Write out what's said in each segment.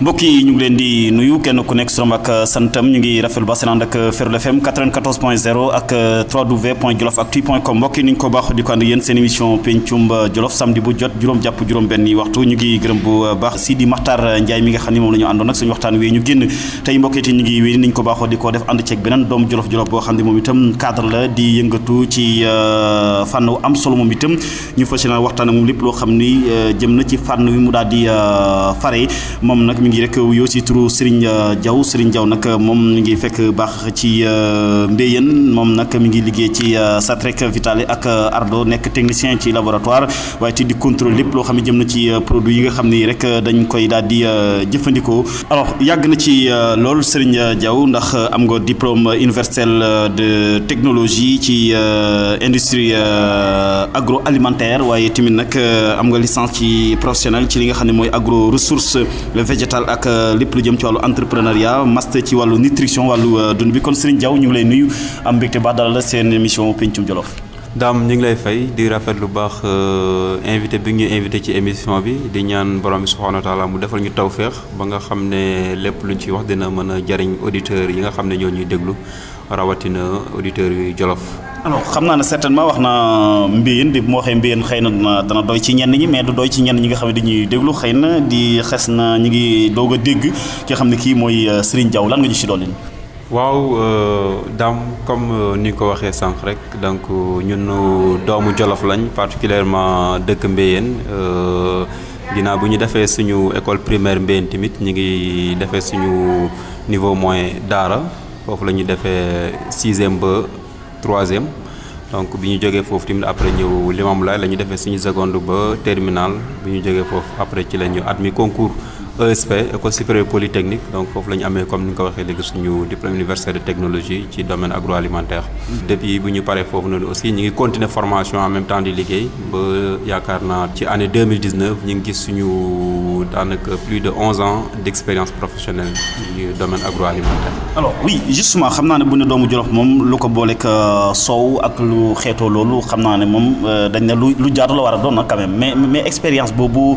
mbokk yi ñu ngi leen di nuyu kenn ku nekk suram ak santam ñu ngi rafetlu ba seen ànd ak Ferlo FM 94.0 ak www.jolofactu.com mbokk yi ni ñu ko baax di ko ànd yéen seen émission pencum Jolof samedi bu jot juróom jàpp juróom benni waxtu ñu ngi gërëm bu baax Sidi Makhtar Ndiaye mi nga xam ni moom la ñu àndoon ak suñu waxtaan wi ñu génn tey mbokk yi ñu ngi wéy ni ñu ko baaxoo di ko def ànd ceeg beneen doomu Jolof boo xam ne moom itam cadre la di yëngatu ci fànn am solo moom itam ñu fas yéene waxtaan ak moom lépp loo xam ni jëm na ci fànn wi mu daal di fare moom nag ngi rek wuyoo ci turu Serigne Diaw nag moom mi ngi fekk baax ci Mbéyeen moom nag mi ngi liggéey ci Satrec Vitale ak Ardo nekk technicien ci laboratoire waaye te di contrôle lépp loo xam ne jëm na ci produit yi nga xam ni rek dañ koy daal di jëfandikoo. alors yàgg na ci loolu Serigne Diaw ndax am nga diplôme universel de technologie ci industrie agroalimentaire waaye tamit nag am nga licence ci professionnel ci li nga xam ne mooy agro ressources végétales ak lépp lu jëm ci wàllu entrepreneuriat master ci wàllu nutrition wàllu dund bi kon Serigne Diaw ñu ngi lay nuyu am mbégte baax dalal la seen émission pencum Jolof. Dame ñu ngi lay fay di rafet lu baax invité bi ñu invité ci émission bi di ñaan borom bi subhanahu wa taala mu defal ñu tawféex ba nga xam ne lépp luñ ci wax dina mën a jariñ auditeurs yi nga xam ne ñoo ñuy déglu rawatina auditeurs yu Jolof. alors xam naa ne certainement wax na Mbéyeen di bu ma waxee Mbéyeen xëy na dana doy ci ñenn ñi mais du doy ci ñenn ñi nga xam ne dañuy déglu xëy na di xes na ñu ngi doog a dégg ki nga xam ne kii mooy Serigne Diaw lan nga ñu si dolli. waaw Dame comme ni ko waxee sànq rek donc ñun doomu Jolof lañ particulièrement dëkk Mbéyeen ginnaaw bu ñu defee suñu école primaire Mbéyeen tamit ñu ngi defee suñu niveau moyen daara foofu la ñu defee 6e ba 3e donc bi ñu jógee foofu tamit après ñëw Limamoulaye la ñu defee suñu seconde ba terminale bi ñu jógee foofu après ci la ñu admis concours ESP école supérieure polytechnique donc foofu la ñu amee comme ni nga ko waxee léegi suñu diplôme universitaire de technologie ci domaine agroalimentaire. depuis bu ñu paree foofu noonu aussi ñu ngi continuer formation en même temps di liggéey ba yaakaar naa ci année 2019 ñu ngi gis suñu daanaka plus de 11 ans d'expérience professionnelle ci domaine agroalimentaire. alors oui justement xam naa ne bu ne doomu Jolof moom lu ko booleeg soow ak lu xeetoo loolu xam naa ne moom dañ ne lu jaadu la war a doon nag quand même mais expérience boobu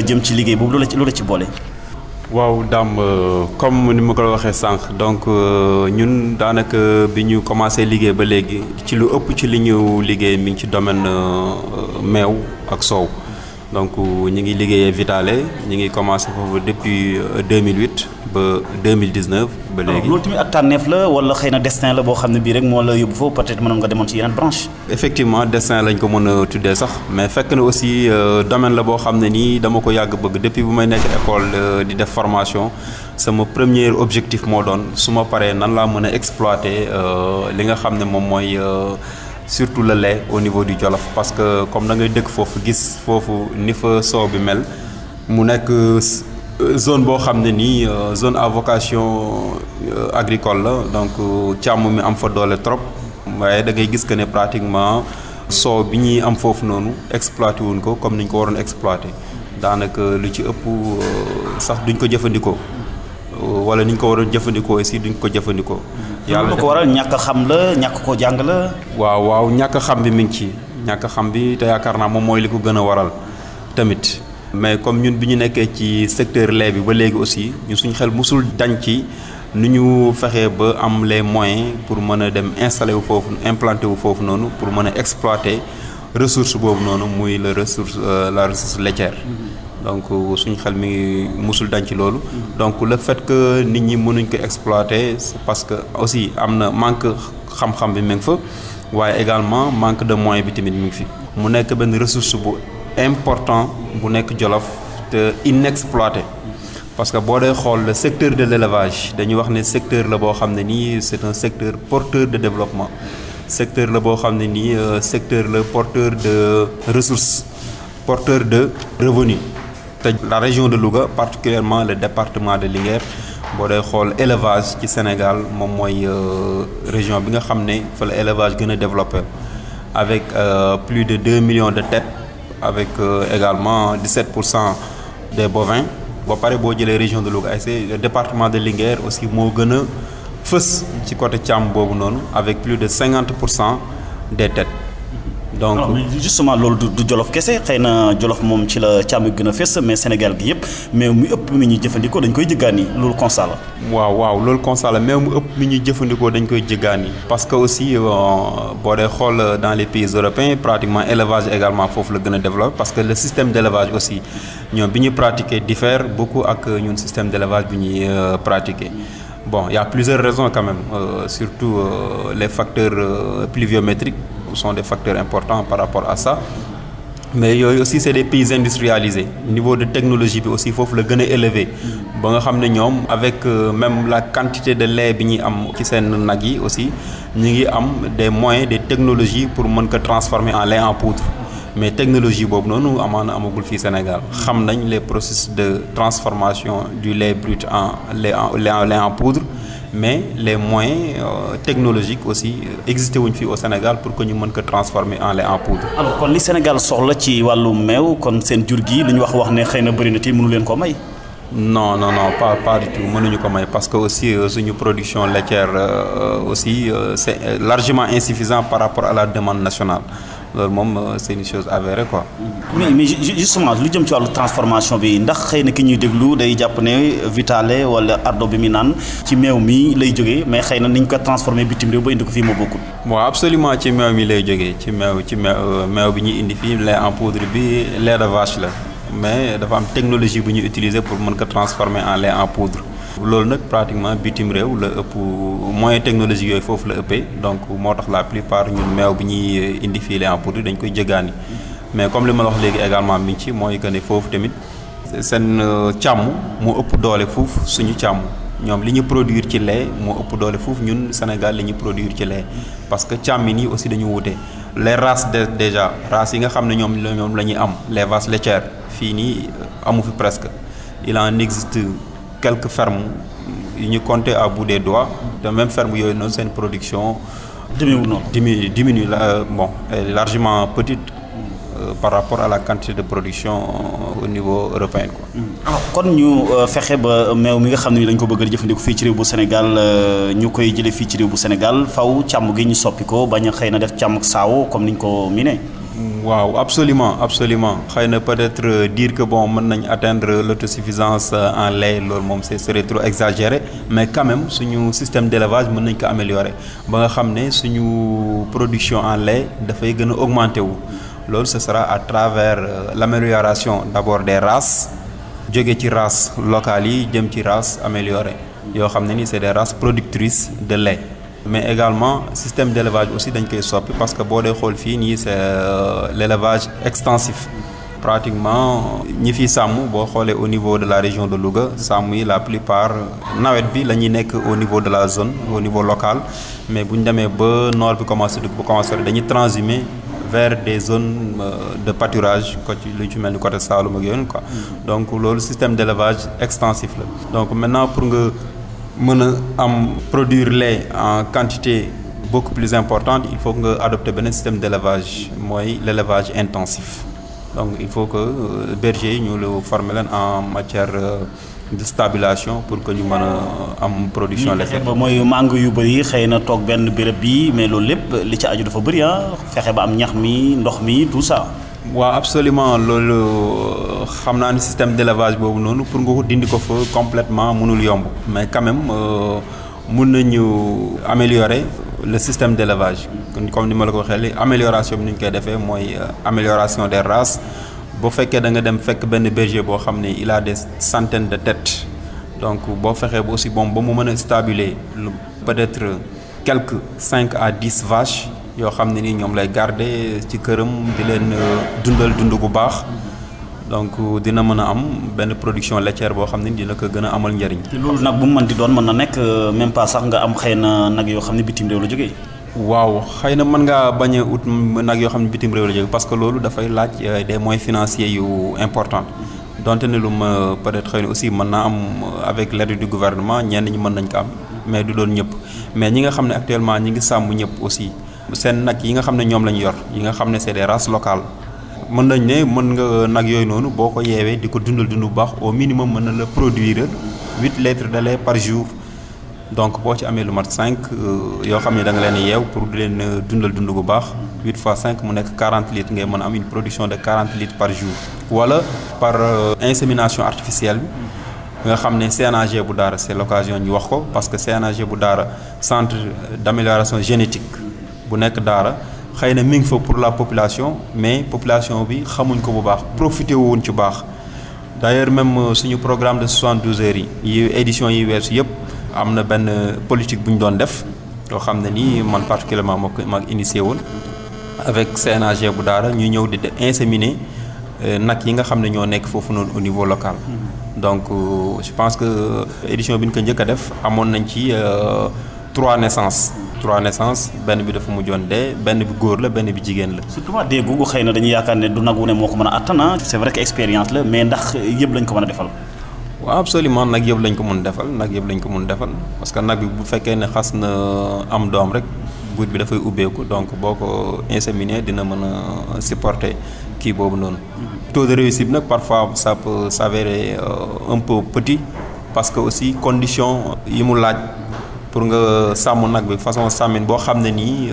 jëm ci liggéey boobu lu la ci boole. waaw Dame comme ni ma ko waxee sànq donc ñun daanaka bi ñu commencé liggéey ba léegi ci lu ëpp ci li ñu liggéey mi ngi ci domaine meew ak soow donc ñu ngi liggéeyee Vitale ñu ngi commencé foofu depuis 2008 ba 2019 ba léegi. loolu tamit ak tànneef la wala xëy na destin la boo xam ne bii rek moo la yóbbu foofu peut-être mënoon nga demoon ci yeneen branche. effectivement destin lañ ko mën a tuddee sax mais fekk na aussi domaine la boo xam ne nii dama ko yàgg bëgg depuis bu may nekk école di def formation sama premier objectif moo doon su ma paree nan laa mën a exploiter li nga xam ne moom mooy surtout le lait au niveau du Jolof parce que comme da ngay dëkk foofu gis foofu ni fa soow bi mel mu nekk zone boo xam ne nii zone à vocation agricole la donc càmm mi am fa doole trop waaye da ngay gis que ne pratiquement soow bi ñuy am foofu noonu exploité wuñ ko comme ni ñu ko waroon exploité daanaka lu ci ëpp sax duñ ko jëfandikoo wala ni ñu ko waroon jëfandikoo aussi duñ ko jëfandikoo. yàlla ko waral ñàkk xam la ñàkk ko jàng la. waaw ñàkk xam bi mi ngi ci ñàkk xam bi te yaakaar naa moom mooy li ko gën a waral tamit. mais comme ñun bi ñu nekkee ci secteur lait bi ba léegi aussi ñu suñ xel musul dañ ci nu ñu fexee ba am les moyens pour mën a dem installer wu foofu implanter wu foofu noonu pour mën a exploiter ressource boobu noonu muy la ressource laitière. donc suñ xel mi ngi musul dañ ci loolu. donc le fait que nit ñi mënuñ ko exploiter c'est parce que aussi am na manque xam-xam bi mi ngi fa waaye également manque de moyens bi tamit mi ngi fi. mu nekk benn ressource bu important bu nekk Jolof te inexploité parce que boo dee xool le secteur de l'élevage dañuy wax ne secteur la boo xam ne nii c'est un secteur porteur de développement secteur la boo xam ne nii secteur la porteur de ressources porteur de revenus te la région de Louga particulièrement le département de Linguère boo dee xool élevage ci Sénégal moom mooy région bi nga xam ne fa la élevage gën a développé avec plus de 2 millions de têtes avec également 17% des bovins ba pare boo jëlee région de Louga ay le département de Linguère aussi moo gën a fës ci côté càmm boobu noonu avec plus de 50% des têtes donc justement loolu du Jolof kese xëy na Jolof moom ci la càmm gën a fës mais Sénégal gi yëpp mais mu ëpp mi ñuy jëfandikoo dañ koy jëggaani loolu constat la. waaw loolu constat la mais mu ëpp mi ñuy jëfandikoo dañ koy jëggaani parce que aussi boo dee xool dans les pays européens pratiquement élevage également foofu la gën a développé parce que le système d'élevage aussi ñoom bi ñuy pratiquer diffère beaucoup ak ñun système d'élevage bi ñuy pratiquer. Bon, il y a plusieurs raisons quand même, surtout les facteurs pluviométriques sont des facteurs importants par rapport à ça. Mais aussi c'est des pays industrialisés. Le niveau de technologie aussi il faut le gagner élevé. Ba nga xamné ñom avec même la quantité de lait bi ñi am ci sen nag yi aussi ñi ngi am des moyens des technologies pour mën ko transformer en lait en poudre. Mais technologie boobu noonu amaana amagul fii Sénégal xam nañ les processus de transformation du lait brut en lait en poudre mais les moyens technologiques aussi existé wuñ fii au Sénégal pour que ñu mën ko transformer en lait en poudre. alors kon li Sénégal soxla ci wàllu meew kon seen jur gi lu ñu wax ne xëy na bëri na te mënu leen ko may. non pas du tout mënuñu ko may parce que aussi suñu production laitière aussi c'est largement insuffisant par rapport à la demande nationale. loolu moom c'est une chose avérée quoi. mais justement lu jëm ci wàllu transformation bi ndax xëy na ki ñuy déglu day jàpp ne Vitale wala Ardo bi mi naan ci meew mi lay jógee mais xëy na niñ ko transformé bitim réew ba indi ko fii moo bokkul. waaw absolument ci meew mi lay jógee ci meew bi ñuy indi fii lait en poudre bi lait de vache la mais dafa am technologie bu ñuy utiliser pour mën ko transformer en lait en poudre. loolu nag pratiquement bitim réew la ëpp moyen technologique yooyu foofu la ëppee donc moo tax la plupart ñun meew bi ñuy indi fii lait en poudre dañ koy jëgaani mais comme li ma la wax léegi également mi ngi ci mooy que ne foofu tamit seen càmm moo ëpp doole foofu suñu càmm ñoom li ñu produire ci lait moo ëpp doole foofu ñun Sénégal li ñu produire ci lait parce que càmm yi nii aussi dañu wute les races déjà races yi nga xam ne ñoom la ñuy am les vaches laitières fii nii amu fi presque il en existe quelques fermes yu ñu compter à bout des doigts de même ferme yooyu noonu seen production diminue est largement petite par rapport à la quantité de production au niveau européen quoi. alors kon ñu fexe ba meew mi nga xam ne dañ ko bëgg a jëfandikoo fii ci réew bu Sénégal ñu koy jëlee fii ci réew bu Sénégal faw càmm gi ñu soppi ko bañ a xëy na def càmm ak saawo comme niñ ko miné. waaw absolument xëy na peut-être dire que bon mën nañ atteindre l'autosuffisance en lait loolu moom serait trop exagéré mais quand même suñu système d'élevage mën nañ ko améliorer ba nga xam ne suñu production en lait dafay gën a augmenter wu loolu ce sera à travers l'amélioration d'abord des races jóge ci races locales yi jëm ci races améliorées yoo xam ne ni c'est des races productrices de lait. mais également système d'élevage aussi dañ koy soppi parce que boo dee xool fii nii c'est l'élevage extensif pratiquement ñi fi sàmm boo xoolee au niveau de la région de Louga sàmm yi la plupart nawet bi la ñuy nekk au niveau de la zone au niveau local mais bu ñu demee ba nord bi commencé dañuy transhumer vers des zones de pâturage côté lu ci mel ni côté Saloum ak yooyu quoi donc loolu système d'élevage extensif la donc maintenant pour nga mën a am produire lait en quantité beaucoup plus importante il faut que nga adopter benn système d'élevage mooy l'élevage intensif donc il faut que berger yi ñu la former leen en matière de stabilisation pour que ñu mën a am production laitière. ba mooy màng yu bëri xëy na toog benn béréb bi mais loolu lépp li ci aju dafa bëri fexe ba am ñax mi ndox mi tout ça. waaw absolument loolu xam naa ni système d'élevage boobu noonu pour nga ko dindi ko fa complètement mënul yomb mais quand même mën nañu améliorer le système d'élevage comme ni ma la ko waxee amélioration bi ni ñu koy defee mooy amélioration des races boo fekkee da nga dem fekk benn berger boo xam ne il a des centaines de têtes donc boo fexee ba aussi bon ba mu mën a stabiler peut-être quelques 5 à 10 vaches yoo xam ne ni ñoom lay garder ci këram di leen dundal dund gu baax donc dina mën a am benn production laitière boo xam ne dina ko gën a amal njariñ. te loolu nag bu mu mën di doon mën na nekk même pas sax nga am xëy na nag yoo xam ne bitim réew la jógee. waaw xëy na mën ngaa bañ a ut nag yoo xam ne bitim réew la jógee parce que loolu dafay laaj des moyens financiers yu importants donte ne lu ma peut-être xëy na aussi mën naa am avec l'aide du gouvernement ñenn ñi mën nañ ko am mais du doon ñëpp mais ñi nga xam ne actuellement ñi ngi sàmm ñëpp aussi. seen nag yi nga xam ne ñoom lañu yor yi nga xam ne c'est des races locales mën nañ ne mën nga nag yooyu noonu boo ko yeewee di ko dundal dund bu baax au minimum mën na la produire 8 litres de lait par jour donc boo ci amee lu mat 5 yoo xam ne da nga leen yeew pour di leen dundal dund bu baax 8 fois 5 mu nekk 40 litres ngay mën a am une production de 40 litres par jour. wala par insémination artificielle bi nga xam ne CNAG bu Daara c'est l'occasion ñu wax ko parce que CNAG bu Daara centre d'amélioration génétique bu nekk Daara xëy na mi ngi fa pour la population mais population bi xamuñ ko bu baax profité woon ci baax. D'ailleurs même suñu programme de 72 heures yi édition yi weesu yëpp am na benn politique bu ñu doon def yoo xam ne nii man particulièrement moo initié woon avec CNAG bu Daara ñu ñëw di inséminer nag yi nga xam ne ñoo nekk foofu noonu au niveau local. Donc je pense que édition bi ñu ko njëkk a def amoon nañ ci 3 naissances. 3 naissances benn bi dafa mujjoon dee benn bi góor la benn bi jigéen la. surtout waa dégg gu xëy na dañuy yaakaar ne du nag wu ne moo ko mën a attan. c'est vrai que expérience la mais ndax yëpp lañ ko mën a defal. waaw absolument nag yëpp lañ ko mën defal parce que nag bi bu fekkee ne xas na am doom rek buut bi dafay ubbeeku donc boo ko inséminer dina mën a supporter kii boobu noonu. taux de réussite bi nag parfois ça peut s'avérer un peu petit parce que aussi condition yi mu laaj. pour nga sàmm nag bi façon sàmmin boo xam ne nii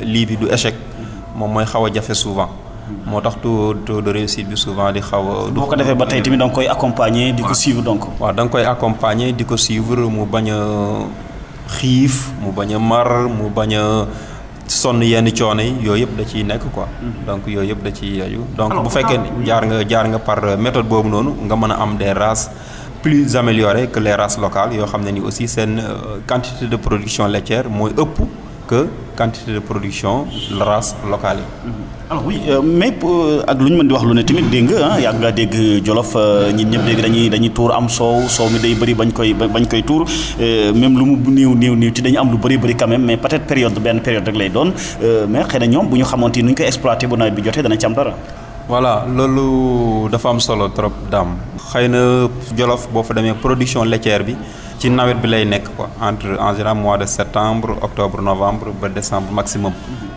lii bi du échec moom mooy xaw a jafe souvent moo tax taux de réussite bi souvent di xaw a. boo ko defee ba tey tamit da nga koy accompagner di ko suivre donc. waaw da nga koy accompagner di ko suivre mu bañ a xiif mu bañ a mar mu bañ a sonn yenn coono yi yooyu yëpp da ciy nekk quoi. donc yooyu yëpp da ciy yaju donc bu fekkee jaar nga par méthode boobu noonu nga mën a am des races. plus amélioré que les races locales yoo xam ne ni aussi seen quantité de production laitière mooy ëpp que quantité de production race locale yi. alors oui mais ak lu ñu mën di wax lu ne tamit dégg nga yàgg nga dégg Jolof ñun ñëpp dégg dañuy tuur am soow mi day bëri bañ koy tuur même lu mu néew ci dañu am lu bëri quand même mais peut-être benn période rek lay doon mais xëy na ñoom bu ñu xamante ni ñu koy exploité bu nawet bi jotee dana ci am dara. voilà loolu dafa am solo trop daam xëy na Jolof boo fa demee production laitière bi ci nawet bi lay nekk quoi entre en général mois de septembre octobre novembre ba décembre maximum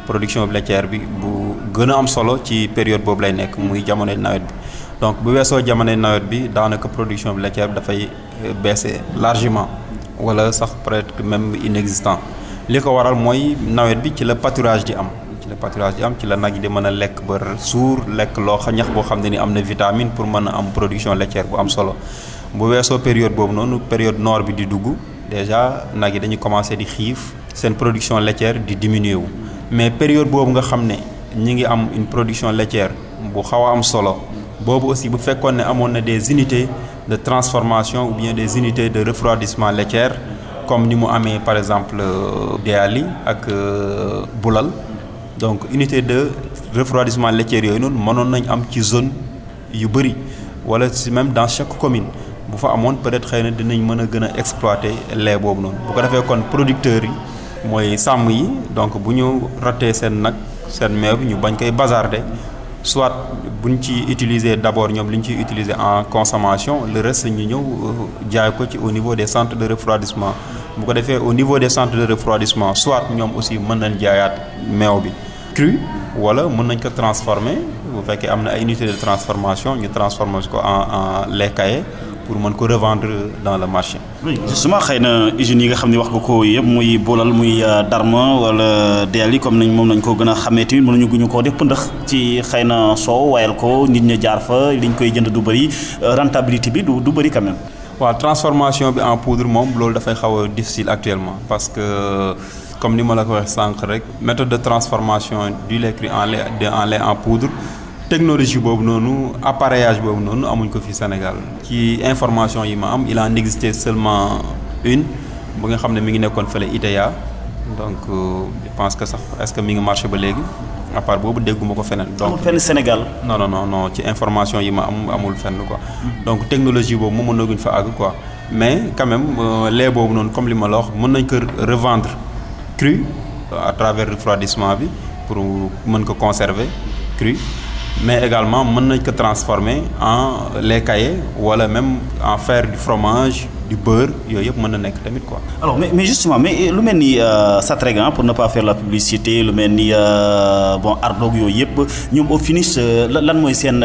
production laitière bi bu gën a am solo ci période boobu lay nekk muy jamonoy nawet bi donc bu weesoo jamonoy nawet bi daanaka production laitière bi dafay baisser largement wala sax peut-être même inexistant li ko waral mooy nawet bi ci la pâturage di am. ci la nag yi di mën a lekk ba suur lekk loo ñax boo xam ne ni am na vitamine pour mën a am production laitière bu am solo bu weesoo période boobu noonu période noor bi di dugg déjà nag yi dañuy commencer di xiif seen production laitière di diminuer wu mais période boobu nga xam ne ñi ngi am une production laitière bu xaw a am solo boobu aussi bu fekkoon ne amoon na des unités de transformation ou bien des unités de refroidissement laitière comme ni mu amee par exemple Déali ak Boulal. donc unité de refroidissement laitière yooyu noonu mënoon nañ am ci zone yu bëri wala si même dans chaque commune bu fa amoon peut-être xëy na dinañ mën a gën a exploiter lait boobu noonu bu ko defee kon producteurs yi mooy sàmm yi donc bu ñu rattee seen meew bi ñu bañ koy bazarder soit buñ ci utiliser d'abord ñoom li ñu ciy utiliser en consommation le reste ñu ñëw jaay ko ci au niveau des centres de refroidissement bu ko defee au niveau des centres de refroidissement soit ñoom aussi mën nañ jaayaat meew bi cru wala mën nañ ko transformer bu fekkee am na ay unités de transformation ñu transformer ko en lait caillé pour mën ko revendre dans le marché. oui justement xëy na usines yi nga xam ne wax nga ko yëpp muy Boulal muy Darma wala Déali comme moom nañ ko gën a xamee tamit mënuñu guñu koo def pëndëx ci xëy na soow wayal ko nit ña jaar fa liñ koy jënd du bëri rentabilité bi du bëri quand même. waaw transformation bi en poudre moom loolu dafay xaw a difficile actuellement parce que comme ni ma la ko waxee sànq rek méthode de transformation du lait cru en lait en poudre technologie boobu noonu appareillage boobu noonu amuñ ko fi Sénégal ci information yi ma am il en existait seulement une bu nga xam ne mi ngi nekkoon fële ITA donc je pense que sax est-ce que mi ngi marché ba léegi à part boobu dégguma ko feneen. donc amul fenn Sénégal. non ci information yi ma am amul fenn quoi. donc technologie boobu moom mënaguñ fa àgg quoi mais quand même lait boobu noonu comme li ma la wax mën nañ ko revendre cru à travers refroidissement bi pour mën ko conserver cru mais également mën nañ ko transformer en lait caillé wala même en faire du fromage du beurre yooyu yëpp mën na nekk tamit quoi. alors mais justement mais lu mel ni Satrec pour ne pas faire la publicité lu mel ni bon Ardog yooyu yëpp ñoom au finish lan mooy seen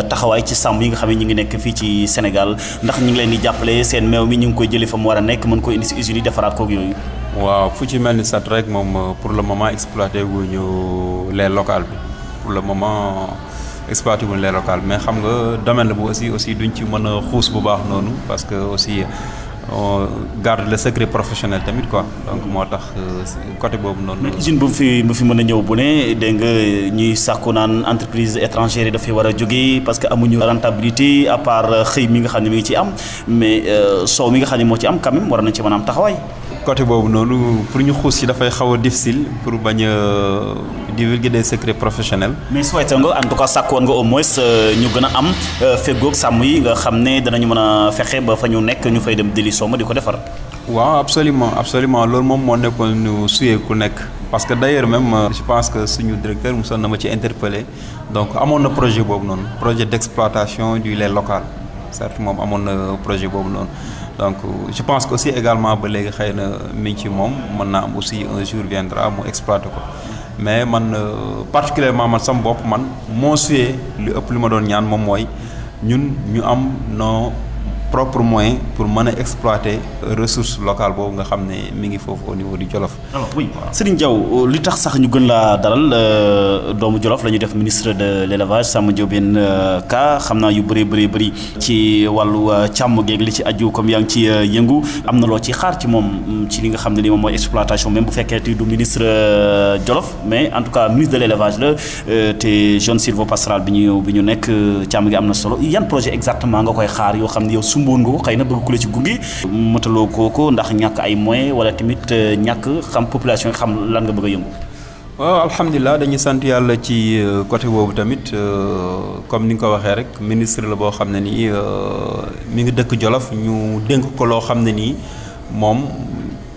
taxawaay ci sàmm yi nga xam ne ñu ngi nekk fii ci Sénégal ndax ñu ngi leen di jàppale seen meew mi ñu ngi koy jëlee fa mu war a nekk mën ko indi si usines yi defaraat koog yooyu. waaw fu ci mel ni Satrec moom pour le moment exploité wuñu lait local bi pour le moment exploité wuñu lait local mais xam nga domaine la bu aussi duñ ci mën a xuus bu baax noonu parce que aussi on garde le secret professionnel tamit quoi donc moo tax côté boobu noonu. mais usine bu fi mën a ñëw bu ne dégg nga ñuy sàkku naan entreprise étrangère yi dafay war a jógee parce que amuñu rentabilité à part xëy mi nga xam ne mi ngi ci am mais soow mi nga xam ne moo ci am quand même war nañ ci mën a am taxawaay. côté boobu noonu pour ñu xuus ci dafay xaw a difficile pour bañ a divulguer des secrets professionnels. mais souhaité nga en tout cas sàkkoon nga au moins ñu gën a am feggoog sàmm yi nga xam ne danañu mën a fexe ba fa ñu nekk ñu fay dem deli sooma di ko defar. waaw absolument loolu moom moo nekkoon ñu suyee ku nekk parce que d'ailleurs même je pense que suñu directeur mosoon na ma ci interpellé donc amoon na projet boobu noonu projet d'exploitation du lait local certes moom amoon na projet boobu noonu. donc je pense que aussi également ba léegi xëy na mi ngi ci moom mën naa am aussi un jour viendra mu exploiter ko mais man particulièrement man sama bopp man moo suyee lu ëpp li ma doon ñaan moom mooy ñun ñu am nos propres moyens pour mën a exploiter ressource locale boobu nga xam ne mi ngi foofu au niveau du Jolof. alors oui Serigne Diaw li tax sax ñu gën laa dalal doomu Jolof la ñu def ministre de l'élevage Samba Ndiobène Ka xam naa yu bëri ci wàllu càmm geeg li ci aju comme yaa ngi ci yëngu am na loo ci xaar ci moom ci li nga xam ne ni moom mooy exploitation même bu fekkee du ministre Jolof mais en tout cas ministre de l'élevage la te zone sylvo-pastorale bi ñu nekk càmm gi am na solo yan projet exactement nga koy xaar yoo xam ne yow mboon nga ko xëy na bëgg ku la ci gunge mataloo kooko ndax ñàkk ay moyens wala tamit ñàkk xam population yi xam lan nga bëgg a yëngu. waaw alhamdulilah dañuy sant yàlla ci côté boobu tamit comme ni nga ko waxee rek ministre la boo xam ne nii mi ngi dëkk Jolof ñu dénk ko loo xam ne nii moom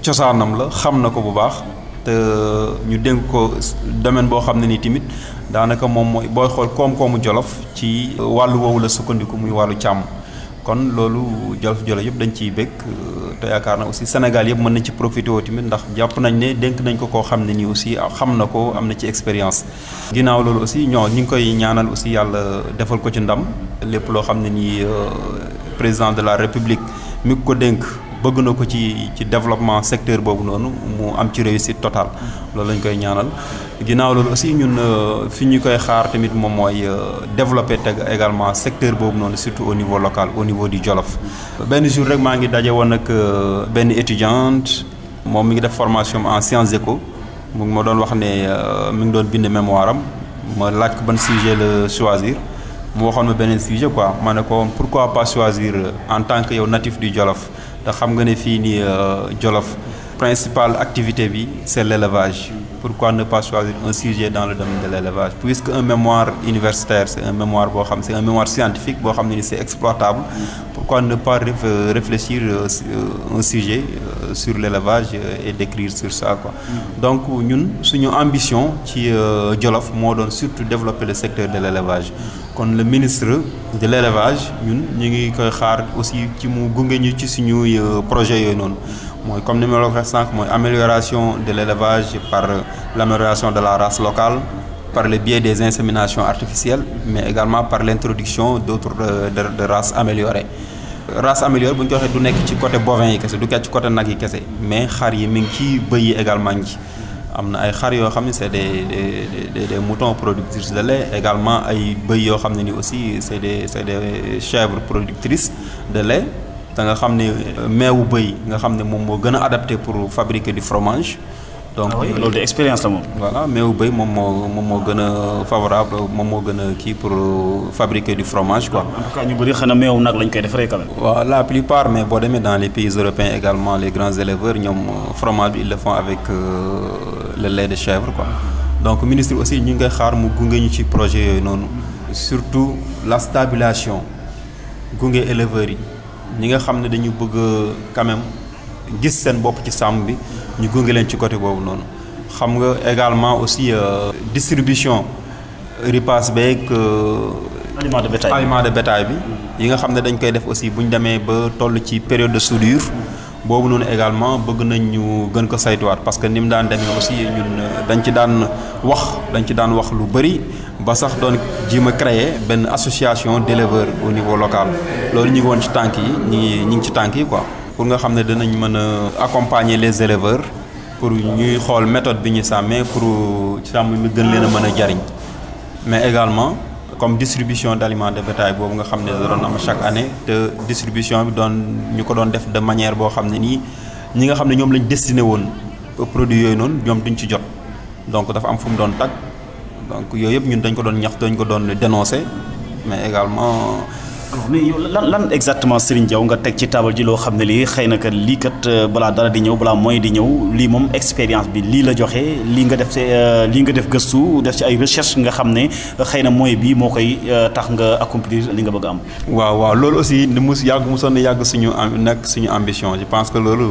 cosaanam la xam na ko bu baax te ñu dénk ko domaine boo xam ne nii tamit daanaka moom mooy booy xool koom-koomu Jolof ci wàllu woowu la sukkandiku muy wàllu càmm. kon loolu Jolof yëpp dañ ciy bëgg te yaakaar na aussi Sénégal yëpp mën nañ ci profité woo tamit ndax jàpp nañ ne dénk nañ ko koo xam ne nii aussi xam na ko am na ci expérience. ginnaaw loolu aussi ñu ngi koy ñaanal aussi yàlla defal ko ci ndam lépp loo xam ne nii président de la République mi ko dénk bëgg na ko ci développement secteur boobu noonu mu am ci réussite totale loolu lañ koy ñaanal. ginnaaw loolu aussi ñun fi ñu koy xaar tamit moom mooy développer également secteur boobu noonu surtout au niveau local au niveau du Jolof. benn jour rek maa ngi daje woon ak benn étudiante moom mi ngi def formation en sciences éco mu ngi ma doon wax ne mi ngi doon bind mémoire am ma laaj ko ban sujet la choisir mu waxoon ma beneen sujet quoi ma ne ko pourquoi pas choisir en tant que yow natif du Jolof te xam nga ne fii nii Jolof principale activité bi c'est l'élevage. Pourquoi ne pas choisir un sujet dans le domaine de l'élevage puisque un mémoire universitaire c'est un mémoire boo xam c'est un mémoire scientifique boo xam ne ni c'est exploitable pourquoi ne pas réfléchir un sujet sur l'élevage et d'écrire sur ça quoi. Donc ñun suñu ambition ci Jolof moo doon surtout développer le secteur de l'élevage kon le ministre de l'élevage ñun ñu ngi koy xaar aussi ci mu gunge ñu ci suñuy projet yooyu noonu mooy comme ni ma la ko waxee sànq mooy amélioration de l'élevage par l'amélioration de la race locale par le biais des inséminations artificielles mais également par l'introduction d'autres de races améliorées. race améliorée bu ñu ko waxee du nekk ci côté bovin yi kese du nekk ci côté nag yi kese mais xar yi mi ngi ci bëy yi également ngi am na ay xar yoo xam ne c'est des moutons producteurs de lait également ay bëy yoo xam ne ni aussi c'est des chèvres productrices de lait. da nga xam ne meewu bëy nga xam ne moom moo gën a adapté pour fabriquer du fromage. donc loolu de expérience la moom. voilà meewu bëy moom moo gën a favorable moom moo gën a kii pour fabriquer du fromage quoi. en tout cas ñu bëri xanaa meewu nag lañ koy defaree quand même. waaw la plupart mais boo demee dans les pays européens également les grands éleveurs ñoom fromage bi ils le font avec le lait de chèvre quoi. donc ministre aussi ñu ngi koy xaar mu gunge ñu ci projet yooyu noonu. surtout la stabilisation gunge éleveurs yi. ñi nga xam ne dañu bëgg quand même gis seen bopp ci sàmm bi ñu gunge leen ci côté boobu noonu xam nga également aussi distribution ripaas beeg aliment de bétail aliment de bétail bi yi nga xam ne dañ koy def aussi bu ñu demee ba toll ci période de soudure boobu noonu également bëgg nañ ñu gën ko saytuwaat parce que ni mu daan demee aussi ñun dañ ci daan wax lu bëri ba sax doon jéem a créer benn association d'éleveurs au niveau local loolu ñu ngi woon ci tànk yi ñi ngi ci tànk yi quoi pour nga xam ne dinañ mën a accompagner les éleveurs pour ñuy xool méthode bi ñu sàmmee pour sàmm mi gën leen a mën a jariñ mais également comme distribution d'aliments de bétail boobu nga xam ne da doon am chaque année te distribution bi ñu ko doon def de manière boo xam ne nii ñi nga xam ne ñoom lañ destiné woon produits yooyu noonu ñoom duñ ci jot donc dafa am fu mu doon tag donc yooyu yëpp ñun dañ ko doon ñax dañ ko doon dénoncer mais également. mais yow lan exactement Serigne Diaw nga teg ci taabal ji loo xam ne lii xëy na kat lii kat balaa dara di ñëw balaa mooy di ñëw lii moom expérience bi lii la joxe lii nga def gëstu def ci ay recherche nga xam ne xëy na mooy bii moo koy tax nga accomplir li nga bëgg a am. waaw loolu aussi ni mosoon na yàgg suñu ambition je pense que loolu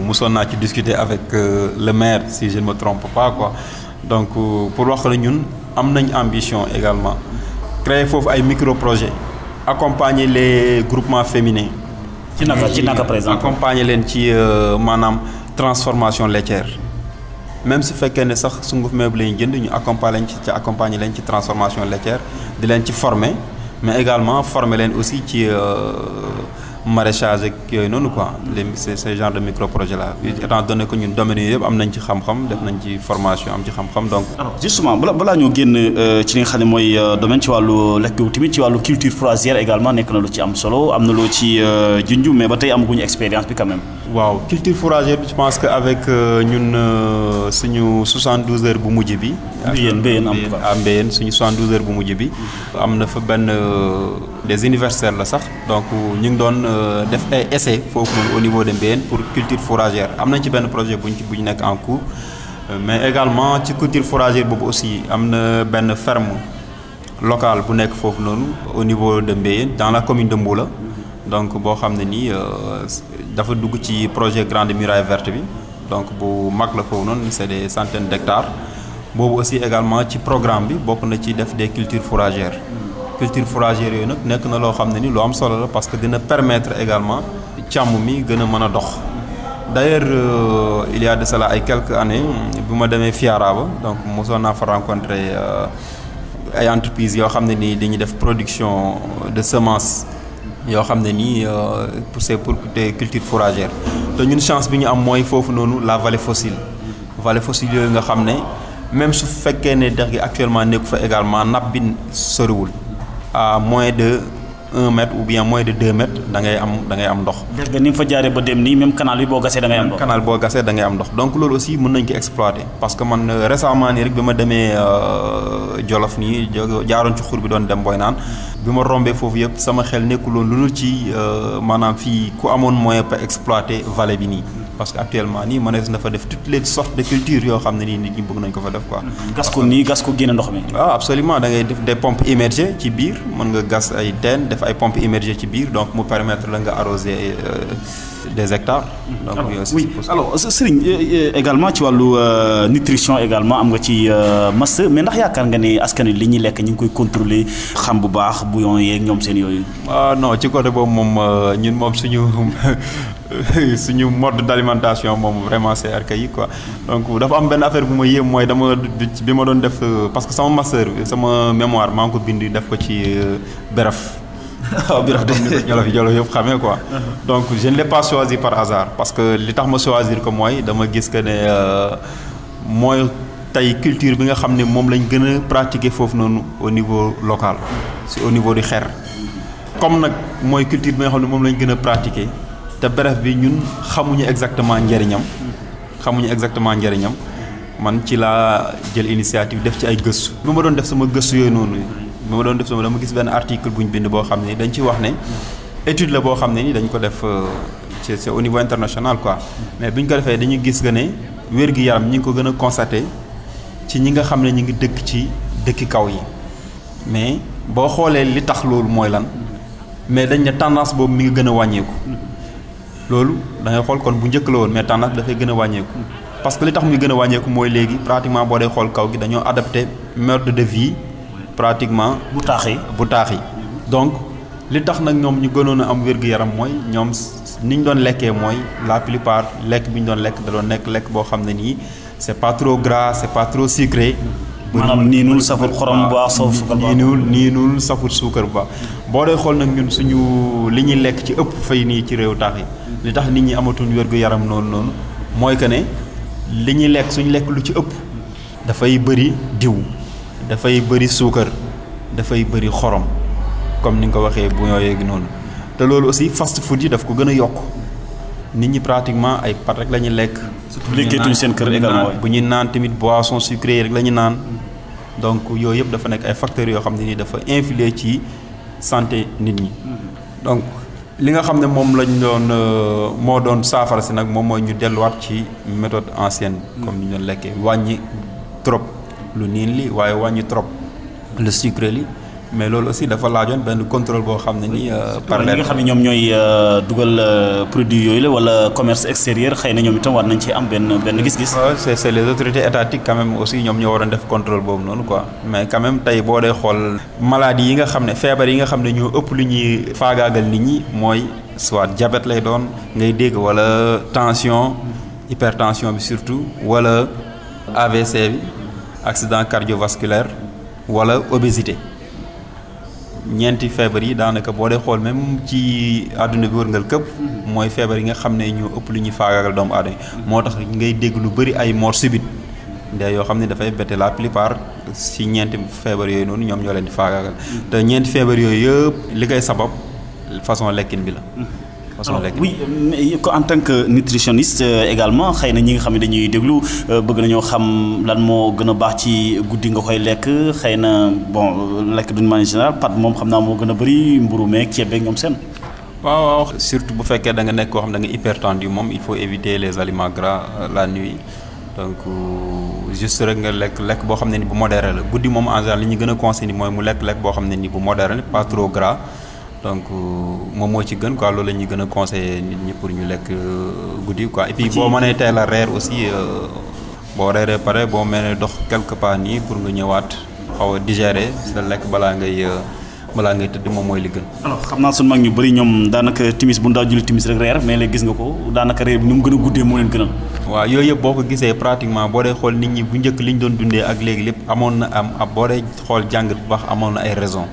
mosoon naa ci discuter avec le maire si je ne me trompe pas quoi donc pour wax la ñun am nañ ambition également créer foofu ay micro projets. Accompagner les groupements féminins. ci naka par exemple. accompagner leen ci maanaam transformation laitière même su fekkee ne sax sunguf meew la ñu jënd ñu accompagner leen ci transformation laitière di leen ci former mais également former leen aussi ci maraîchage ak yooyu noonu quoi ces genre de micro projet là étant donné que ñun domaine yooyu yëpp am nañ ci xam-xam def nañ ci formation am ci xam-xam donc. alors justement balaa ñoo génn ci li nga xam ne mooy domaine ci wàllu lekk gu tamit ci wàllu culture fourragère également nekk na lu ci am solo am na loo ci junj mais ba tey amaguñu expérience bi quand même. waaw culture fourragère bi je pense que avec ñun suñu 72 heures bu mujj bi. Mbéyeen am Mbéyeen suñu 72 heures bu mujj bi. am na fa benn des universitaires la sax donc ñu ngi doon def ay essais foofu au niveau de Mbéyeen pour culture fourragère am nañ ci benn projet bu ñu nekk en cours mais également ci culture fourragère boobu aussi am na benn ferme locale bu nekk foofu noonu au niveau de Mbéyeen dans la commune de Mboula. donc boo xam ne nii dafa dugg ci projet Grande Muraille Verte bi donc bu mag la foofu noonu c'est des centaines d'hectares boobu aussi également ci programme bi bokk na ci def des cultures fourragères culture fourragère yooyu nag nekk na loo xam ne ni lu am solo la parce que dina permettre également càmm mi gën a mën a dox d'ailleurs il y a de cela ay quelques années bi ma demee Fiaraba donc mosoon naa fa rencontrer ay entreprises yoo xam ne nii dañuy def production de semences yoo xam ne nii pour des cultures fourragères te ñun chance bi ñu am mooy foofu noonu la vallée fossile yooyu nga xam ne même su fekkee ne dex gi actuellement nekku fa également nappe bi soriwul à moins de 1 mètre ou bien moins de 2 mètres da ngay am ndox. dex ga ni mu fa jaaree ba dem nii même canal bi boo gasee da ngay am ndox. canal boo gasee da ngay am ndox donc loolu aussi mën nañ ko exploiter parce que man récemment nii rek bi ma demee Jolof nii jaaroon ci xur bi doon dem Boy Naan bi ma rombee foofu yëpp sama xel nekkuloon lu dul ci maanaam fii ku amoon moyen pour exploiter vallée bi nii parce que actuellement nii mënees na fa def toutes les sortes de cultures yoo xam ne nii nit ñi bëgg nañ ko fa def quoi. gas ko génne ndox mi. waaw absolument da ngay def des pompes immergées ci biir mën nga gas ay teen def ay pompes immergées ci biir donc mu permettre la nga arroser des hectares. donc oui alors Serigne également ci wàllu nutrition également am nga ci master mais ndax yaakaar nga ne askan wi li ñuy lekk ñu ngi koy contrôler xam bu baax bouillon yeeg ñoom seen yooyu. non ci côté boobu moom ñun moom suñu mode d'alimentation moom vraiment c'est archaïque quoi donc dafa am benn affaire bu ma yéem mooy bi ma doon def parce que sama master sama mémoire maa ngi ko bind def ko ci beraf. waaw beraf de Jolof yëpp xamee quoi. donc je ne l'ai pas choisi par hasard parce que li tax ma choisir ko mooy dama gis que ne mooy tey culture bi nga xam ne moom lañ gën a pratiquer foofu noonu au niveau local au niveau du xer comme nag mooy culture bi nga xam ne moom lañ gën a pratiquer. te bref bi ñun xamuñu exactement njëriñam man ci laa jël initiative def ci ay gëstu bi ma doon def sama gëstu yooyu noonu dama gis benn article bu ñu bind boo xam ne dañ ci wax ne étude la boo xam ne ni dañ ko def c'est au niveau international quoi mais bi ñu ko defee dañu gis que ne wér-gi-yaram ñi ngi ko gën a constaté ci ñi nga xam ne ñi ngi dëkk ci dëkki kaw yi mais boo xoolee li tax loolu mooy lan mais dañ ne tendance boobu mi ngi gën a wàññeeku loolu da ngay xool kon bu njëkk la woon mais tendance dafay gën a wàññeeku parce que li tax muy gën a wàññeeku mooy léegi pratiquement boo dee xool kaw gi dañoo adapté mode de vie pratiquement bu taax yi donc li tax nag ñoom ñu gënoon a am wér-gu-yaram mooy ñoom ni ñu doon lekkee mooy la plupart lekk bi ñu doon lekk da doon nekk lekk boo xam ne nii c'est pas trop gras c'est pas trop sucré. maanaam niinul safut xorom bu baax suukar bu baax niinul safut suukar bu baax boo dee xool nag ñun suñu li ñuy lekk ci ëpp fay nii ci réew taax yi li tax nit ñi amatuñ wér-gu-yaram noonu mooy que ne li ñuy lekk suñu lekk lu ci ëpp dafay bëri diw dafay bëri suukar dafay bëri xorom comme ni nga ko waxee bu ñoo yegg noonu te loolu aussi fast food yi daf ko gën a yokk nit ñi pratiquement ay pâtes rek la ñuy lekk. surtout lekkeetuñu seen kër également bu ñuy naan tamit boisson sucrée rek la ñu naan donc yooyu yëpp dafa nekk ay facteurs yoo xam ne ni dafa influer ci santé nit ñi. donc li nga xam ne moom lañ doon moo doon saafara si nag moom mooy ñu delluwaat ci méthode ancienne. comme ni ñu doon lekkee wàññi trop lu niin li waaye wàññi trop le sucré li. mais loolu aussi dafa laajoon benn contrôle boo xam ne nii. par ñi nga xam ne ñoom ñooy dugal produit yooyu la wala commerce extérieur xëy na ñoom itam war nañ ci am benn gis-gis. c'est les autorités étatiques quand même aussi ñoom ñoo waroon def contrôle boobu noonu quoi mais quand même tey boo dee xool maladies yi nga xam ne feebar yi nga xam ne ñoo ëpp lu ñuy faagaagal nit ñi mooy soit diabète lay doon ngay dégg wala tension hypertension bi surtout wala AVC bi accident cardiovasculaire wala obésité. ñeenti feebar yi daanaka boo dee xool même ci àdduna bi wërngal këpp mooy feebar yi nga xam ne ñoo ëpp lu ñuy faagaagal doomu aadama moo tax ngay dégg lu bëri ay mort subite ndee yoo xam ne dafay bette la plupart ci ñeenti feebar yooyu noonu ñoom ñoo leen di faagaagal te ñeenti feebar yooyu yëpp li koy sabab façon lekkin bi la. oui en tant que nutritionniste également xëy na ñi nga xam ne dañuy déglu bëgg nañoo xam lan moo gën a baax ci guddi nga koy lekk xëy na bon lekk d'une manière générale pat moom xam naa moo gën a bëri mburu meeg ceeb beeg ñoom seen. waaw surtout bu fekkee da nga nekk koo xam da nga hypertendu moom il faut éviter les aliments gras la nuit donc juste rek nga lekk boo xam ne ni bu modéré la guddi moom en général li ñu gën a conseillé mooy mu lekk boo xam ne ni bu modéré la pas trop gras. donc moom moo ci gën quoi loolu la ñuy gën a conseillé nit ñi pour ñu lekk guddi quoi et puis boo mënee teel a reer aussi boo reeree pare boo mënee dox quelque part nii pour nga ñëwaat xaw a digérer sa lekk balaa ngay tëdd moom mooy li gën. alors xam naa sunu mag ñu bëri ñoom daanaka timis bu ndaa julli timis rek reer mais léegi gis nga ko daanaka reer bi ni mu gën a guddee moo leen gënal. waaw yooyu yëpp boo ko gisee pratiquement boo dee xool nit ñi bu njëkk li ñu doon dundee ak léegi lépp amoon na boo dee xool jàngat bu baax amoon na ay raison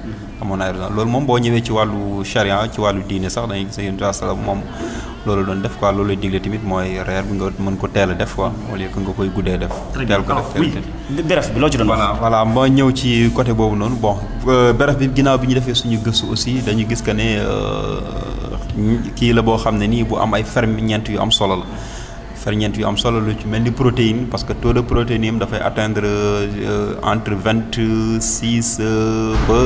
loolu moom boo ñëwee ci wàllu charia ci wàllu diine sax dañuy gis ne sallam moom loolu doon def quoi loolu lay digle tamit mooy reer bi nga mën ko teel a def quoi au lieu que nga koy guddee def. teel ko def beref bi loo ci doon wax. voilà moo ñëw ci côté boobu noonu bon beref bi ginnaaw bi ñu defee suñu gëstu aussi dañu gis que ne kii la boo xam ne nii bu am ay ferñeent yu am solo la. ferñeent yu am solo lu ci mel ni protéine parce que taux de protéine yi dafay atteindre entre 26 ba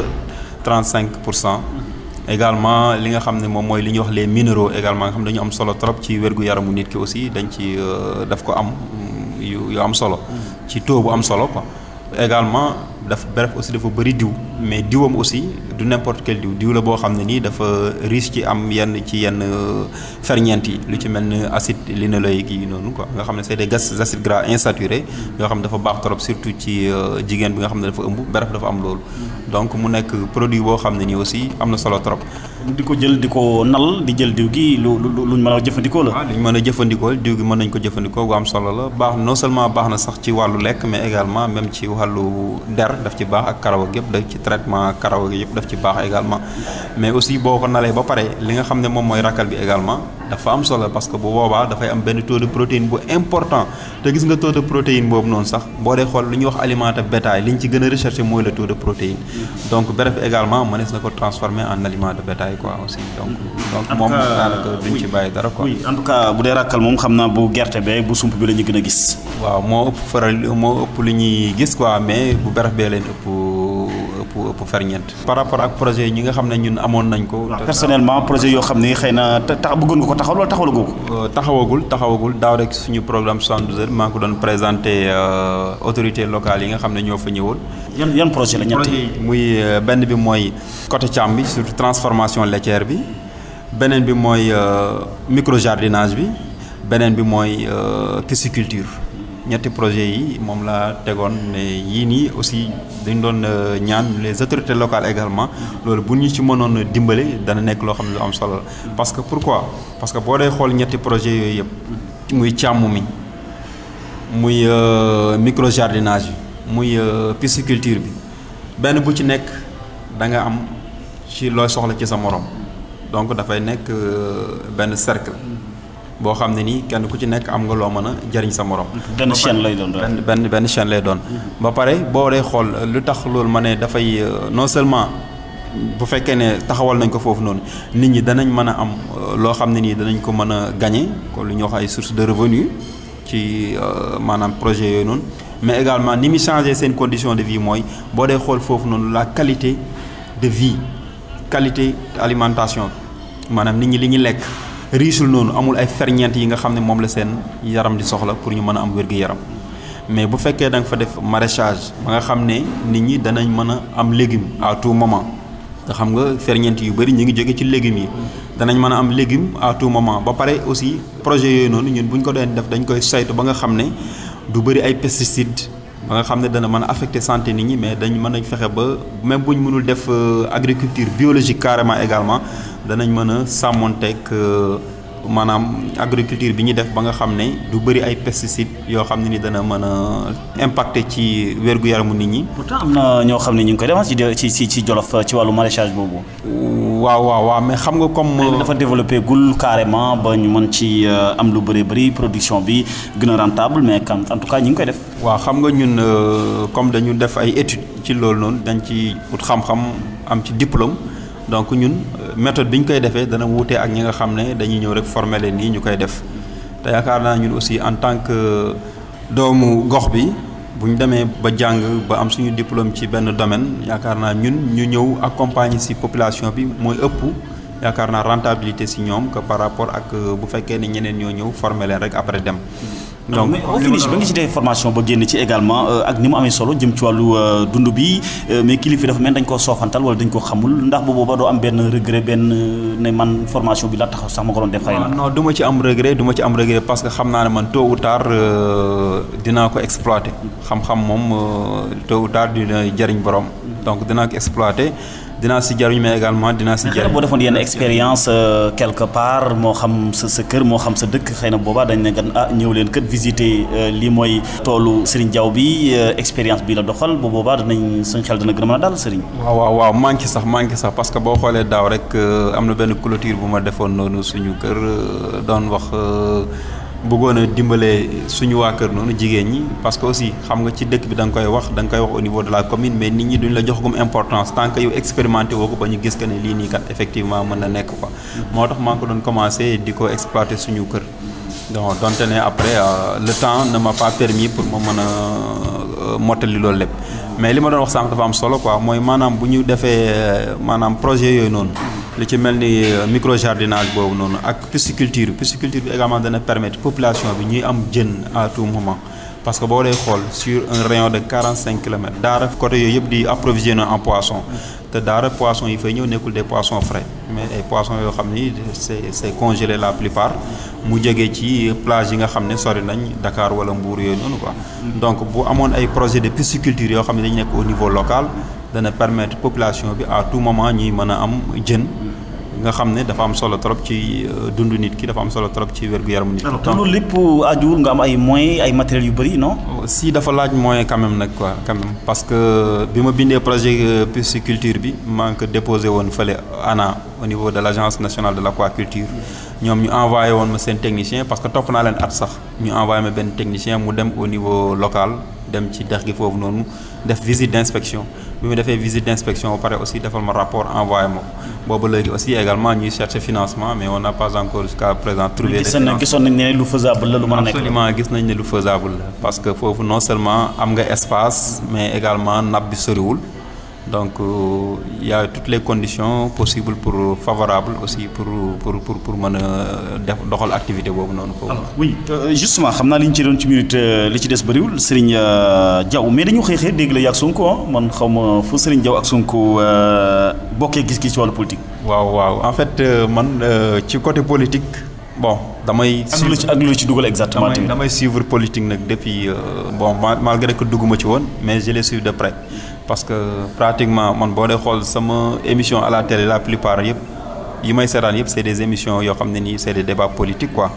35%. également li nga xam ne moom mooy li ñuy wax les minéraux également nga xam ne dañu am solo trop ci wér-gu-yaramu nit ki aussi dañ ci daf ko am yu am solo. ci taux bu am solo quoi. également bref aussi dafa bëri diw mais diwam aussi du n'importe quel diw la boo xam ne nii dafa riche ci am yenn ferñeent yi lu ci mel ni acide linénoïque yi noonu quoi nga xam ne c'est des acides gras insaturés yoo xam ne dafa baax trop surtout ci jigéen bi nga xam ne dafa ëmb bref dafa am loolu donc mu nekk produit boo xam ne nii aussi am na solo trop. di ko jël di ko nal di jël diw gi luñ mën a jëfandikoo la. waaw luñ mën a jëfandikoo diw gi mën nañ ko jëfandikoo bu am solo la baax non seulement baax na sax ci wàllu lekk mais également même ci wàllu der daf ci baax ak karaw ak yëpp daf ci traitement karaw ak yëpp daf ci baax également mais aussi boo ko nalee ba pare li nga xam ne moom mooy rakkal bi également dafa am solo parce que bu boobaa dafay am benn taux de protéine bu important te gis nga taux de protéine boobu noonu sax boo dee xool lu ñuy wax aliment bétail li ñu ci gën a recherché mooy le taux de protéine donc bref également mënees na ko transformer en aliment de bétail quoi aussi donc moom daanaka duñ ci bàyyi dara quoi. oui en tout cas bu dee rakkal moom xam naa bu gerte bee bu sump bi la ñu gën a gis. waaw moo ëpp lu ñuy gis quoi mais bu bref bee leen ëpp ferñeent. par rapport ak projet yi ñi nga xam ne ñun amoon nañ ko. personnellement projet yoo xam ne xëy na bëggoon nga ko taxawal wala taxawalagoo ko. taxawagul daaw rek suñu programme 72 heures maa ngi ko doon présenté autorités locales yi nga xam ne ñoo fa ñëwoon. yan projet la ñett muy benn bi mooy côté càmm bi surtout transformation laitière bi beneen bi mooy micro jardinage bi beneen bi mooy pisciculture ñetti projet yi moom la tegoon ne yii nii aussi dañ doon ñaan les autorités locales également loolu bu ñu ci mënoon dimbale dana nekk loo xam ne lu am solo la parce que pourquoi parce que boo dee xool ñetti projet yooyu yëpp muy càmm mi muy micro jardinage bi muy pisciculture bi benn bu ci nekk da nga am ci looy soxla ci sa morom donc dafay nekk benn cercle boo xam ne nii kenn ku ci nekk am nga loo mën a jariñ sa morom. benn chaîne lay doon benn chaîne lay doon. ba pare boo dee xool lu tax loolu ma ne dafay non seulement bu fekkee ne taxawal nañ ko foofu noonu nit ñi danañ mën a am loo xam ne nii danañ ko mën a gagner ko lu ñuy wax ay sources de revenus ci maanaam projet yooyu noonu mais également ni muy changer seen condition de vie mooy boo dee xool foofu noonu la qualité de vie qualité alimentation maanaam nit ñi li ñu lekk. riisul noonu amul ay ferñeent yi nga xam ne moom la seen yaram di soxla pour ñu mën a am wér-gu-yaram mais bu fekkee da nga fa def maraîchage ba nga xam ne nit ñi danañ mën a am légume à tout moment nga xam nga ferñeent yu bëri ñu ngi jóge ci légumes yi danañ mën a am légume à tout moment ba pare aussi projet yooyu noonu ñun bu ñu ko doon def dañ koy saytu ba nga xam ne du bëri ay pesticides ba nga xam ne dana mën a affecter santé nit ñi mais dañ mën a fexe ba même bu ñu mënul def agriculture biologique carrément également danañ mën a sàmmonteeg maanaam agriculture bi ñuy def ba nga xam ne du bëri ay pesticides yoo xam ne ni dana mën a impacter ci wér-gu-yaramu nit ñi. pourtant am na ñoo xam ne ñu ngi koy def ci Jolof ci wàllu maraîchage boobu. waaw mais xam nga comme. dafa développé gul carrément ba ñu mën ci am lu bëri production bi gën a rentable mais en tout cas ñu ngi koy def. waaw xam nga ñun comme dañu def ay études ci loolu noonu dañ ci ut xam-xam am ci diplôme. donc ñun méthode bi ñu koy defee dana wuute ak ñi nga xam ne dañuy ñëw rek former leen nii ñu koy def te yaakaar naa ñun aussi en tant que doomu gox bi bu ñu demee ba jàng ba am suñu diplôme ci benn domaine yaakaar naa ñun ñu ñëw accompagner ci population bi mooy ëpp yaakaar naa rentabilité ci ñoom que par rapport ak bu fekkee ne ñeneen ñoo ñëw former leen rek après dem. donc mais au finish ba nga ci def formation ba génn ci également ak ni mu amee solo jëm ci wàllu dund bi mais kilifa dafa mel dañ koo soofantal wala dañ ko xamul ndax bu boobaa doo am benn regret benn ne man formation bi la tax sax ma ko doon def xëy na. non du ma ci am regret parce que xam naa ne man tôt ou tard dinaa ko exploiter xam-xam moom tôt ou tard dina jariñ borom donc dinaa ko exploiter. dinaa si jariñ mais également dinaa si jariñ. boo defoon yenn expérience quelque part moo xam sa kër moo xam sa dëkk xëy na boobaa dañ ne gan ñëw leen kat visiter lii mooy toolu Serigne Diaw bi expérience bi la doxal bu boobaa danañ suñ xel dana gën a mën a dal Serigne. waaw manqué sax parce que boo xoolee daaw rek am na benn clôture bu ma defoon noonu suñu kër doon wax. bëggoon a dimbale suñu waa kër noonu jigéen ñi parce que aussi xam nga ci dëkk bi da nga koy wax au niveau de la commune mais nit ñi duñ la jox comme importance tant que yow expérimenté woo ko ba ñu gis que ne lii nii kat effectivement mën na nekk quoi. moo tax maa ngi ko doon commencé di ko exploiter suñu kër donc donte ne après le temps ne m'a pas permis pour ma mën a mottali loolu lépp mais li ma doon wax sànq dafa am solo quoi mooy maanaam bu ñu defee maanaam projet yooyu noonu. li ci mel ni micro jardinage boobu noonu ak pisciculture bi également dana permettre population bi ñuy am jën à tout moment parce que boo dee xool sur un rayon de 45 kilomètres daara côté yooyu yëpp di approvisionner en poisson te daara poisson yi fay ñëw nekkul des poissons frais mais ay poissons yoo xam ni c'est congelé la plupart mu jógee ci plage yi nga xam ne sori nañ Dakar wala Mbour yooyu noonu quoi donc bu amoon ay projet de pisciculture yoo xam ne dañu nekk au niveau local dana permettre population bi à tout moment ñuy mën a am jën nga xam ne dafa am solo trop ci dundu nit ki dafa am solo trop ci wér-gu-yaramu nit ki. alors loolu lépp ajuwul nga am ay moyens ay matériels yu bëri non. si dafa laaj moyen quand même nag quoi quand même parce que bi ma bindee projet pisciculture bi maa ngi ko déposé woon fële ANA au niveau de l'agence nationale de l'aquaculture ñoom ñu envoyé woon ma seen technicien parce que topp naa leen at sax ñu envoyé ma benn technicien mu dem au niveau local dem ci dex gi foofu noonu def visite d'inspection bi mu defee visite d'inspection ba pare aussi defal ma rapport envoyé ma ko boobu léegi aussi également ñuy chercher financement mais on n'a pas encore jusqu'à présent trouvé des financements. gisoon nañ ne lu faisable la lu mën a nekk. absolument gis nañ ne lu faisable la parce que foofu non seulement am nga espace mais également nappe bi soriwul donc il y a toutes les conditions possibles pour favorables aussi pour mën a def doxal activité boobu noonu foofu. alors oui justement xam naa li ñu ci doon ci minute li ci des bëriwul Serigne Diaw mais dañu xëy dégg la ak Sonko man xaw ma fu Serigne Diaw ak Sonko bokkee gis-gis ci wàllu politique. waaw en fait man ci côté politique bon damay. ak lu ci dugal exactement. damay suivre politique nag depuis bon malgré que dugguma ci woon mais je les suis de près parce que pratiquement man boo dee xool sama émission à la télé la plupart yëpp yi may seetaan yëpp c'est des émissions yoo xam ne nii c'est des débats politiques quoi.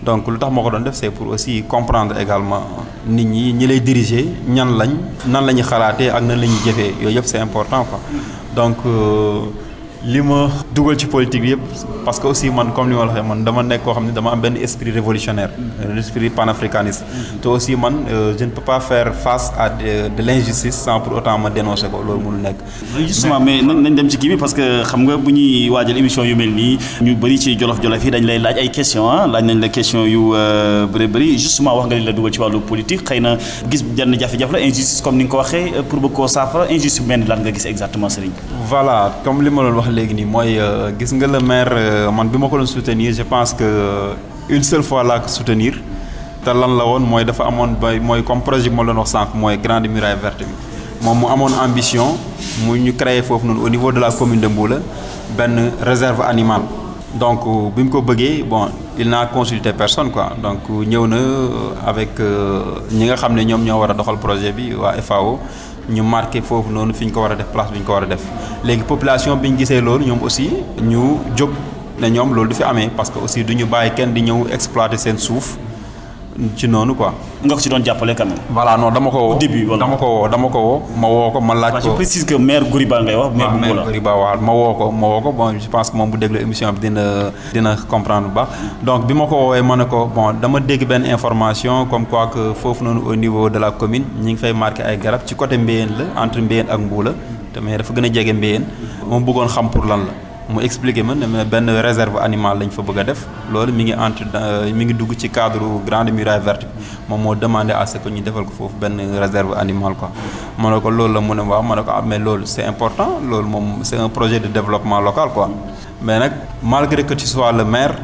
donc lu tax moo ko doon def c'est pour aussi comprendre également nit ñi lay diriger nan la ñuy xalaatee ak nan la ñuy jëfee yooyu yëpp c'est important quoi donc li ma dugal ci politique bi yëpp parce que aussi man comme li ma la waxee man dama nekk koo xam ne dama am benn esprit révolutionnaire l'esprit panafricaniste te aussi man je ne peux pas faire face à de l'injustice sans pour autant ma dénoncer ko loolu mënul nekk. justement mais nañ dem ci kii bi parce que xam nga bu ñuy waajal émission yu mel nii ñu bëri ci jolof-jolof yi dañ lay laaj ay questions laaj nañ la question yu bëri justement wax nga li la dugal ci wàllu politique xëy na gis jenn jafe-jafe la injustice comme ni nga ko waxee pour bëgg koo saafara injustice bu mel ni lan nga gis exactement Serigne. voilà comme li ma doon wax léegi nii mooy gis nga le maire man bi ma ko doon soutenir je pense que une seule fois laa ko soutenir te lan la woon mooy dafa amoon mooy comme projet bi ma doon wax sànq mooy grande muraille verte bi moom mu amoon ambition mu ñu créer foofu noonu au niveau de la commune de Mboula benn réserve animale donc bi mu ko bëggee bon il n'a consulté personne quoi donc ñëw na avec ñi nga xam ne ñoom ñoo war a doxal projet bi waa FAO ñu marqué foofu noonu fi ñu ko war a def place bi ñu ko war a def léegi population bi ñu gisee loolu ñoom aussi ñu jóg ne ñoom loolu du fi amee parce que aussi du ñu bàyyi kenn di ñëw exploiter seen suuf ci noonu quoi. nga ko ci doon jàppale quand même. voilà non dama ko woo. au début voilà dama ko woo ma woo ko ma laaj ko. je précise que maire Gouriba ngay wax. maire Gouriba waaw ma woo ko bon je pense que moom bu déglu émission bi dina comprendre bu baax donc bi ma ko woowee ma ne ko bon dama dégg benn information comme quoi que foofu noonu au niveau de la commune ñi ngi fay marqué ay garab ci côté Mbéyeen la entre Mbéyeen ak Mboula te mais dafa gën a jege Mbéyeen moom bëggoon xam pour lan la. mu expliqué ma ne benn réserve animale lañ fa bëgg a def loolu mi ngi dugg ci cadre grande muraille verte bi moom moo demandé à ce que ñu defal ko foofu benn réserve animale quoi ma ne ko loolu la mu ne waaw ma ne ko mais loolu c'est important loolu moom c'est un projet de développement local quoi mais nag malgré que tu sois le maire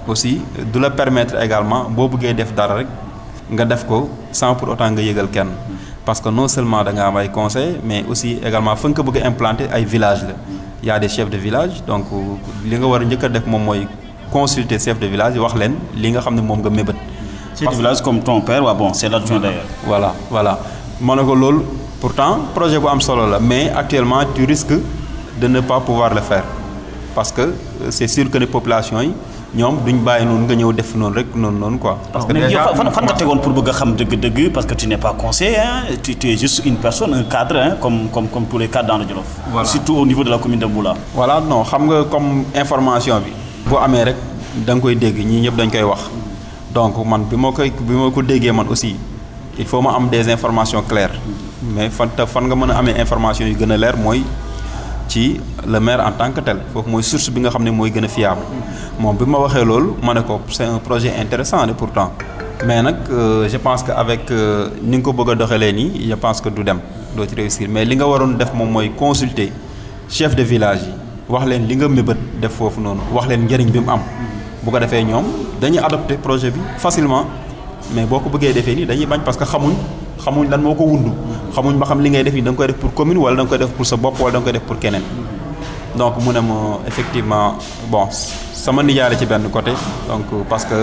aussi du la permettre également boo bëggee def dara rek nga def ko sans pour autant nga yëgal kenn parce que non seulement da nga am ay conseils mais aussi également fa nga ko bëgg a implanter ay villages la il y a des chefs de village donc li nga war a njëkk a def moom mooy consulter chef de village wax leen li nga xam ne moom nga mébét. chef de village comme ton père waaw bon c'est l'adjoint d'ailleurs. voilà ma ne ko loolu pourtant projet bu am solo la mais actuellement tu risques de ne pas pouvoir le faire parce que c'est sûr que les populations yi ñoom duñ bàyyi noonu nga ñëw def noonu rek noonu quoi. parce que déjà fan nga tegoon pour bëgg a xam dëgg-dëgg parce que tu n'es pas conseiller tu es juste une personne un cadre comme tous les cadres dans le Jolof. Voilà. Surtout au niveau de la commune de Mboula. voilà non xam nga comme information bi. boo amee rek da nga koy dégg ñii ñëpp dañ koy wax donc man bi ma ko déggee man aussi il faut ma am des informations claires mais fan nga mën a amee information yu gën a leer mooy. ci le maire en tant que tel foofu mooy source bi nga xam ne mooy gën a fiable moom bi ma waxee loolu ma ne ko c'est un projet intéressant de pourtant mais nag je pense que avec ni nga ko bëgg a doxalee nii je pense que du dem doo ci réussir mais li nga waroon def moom mooy consulter chef de village yi wax leen li nga mébét def foofu noonu wax leen njëriñ bi mu am bu ko defee ñoom dañuy adopter projet bi facilement mais boo ko bëggee defee nii dañuy bañ parce que xamuñ lan moo ko wundu xamuñ ba xam li ngay def nii da nga koy def pour commune wala da nga koy def pour sa bopp wala da nga koy def pour keneen donc mu ne ma effectivement bon sama nijaay la ci benn côté donc parce que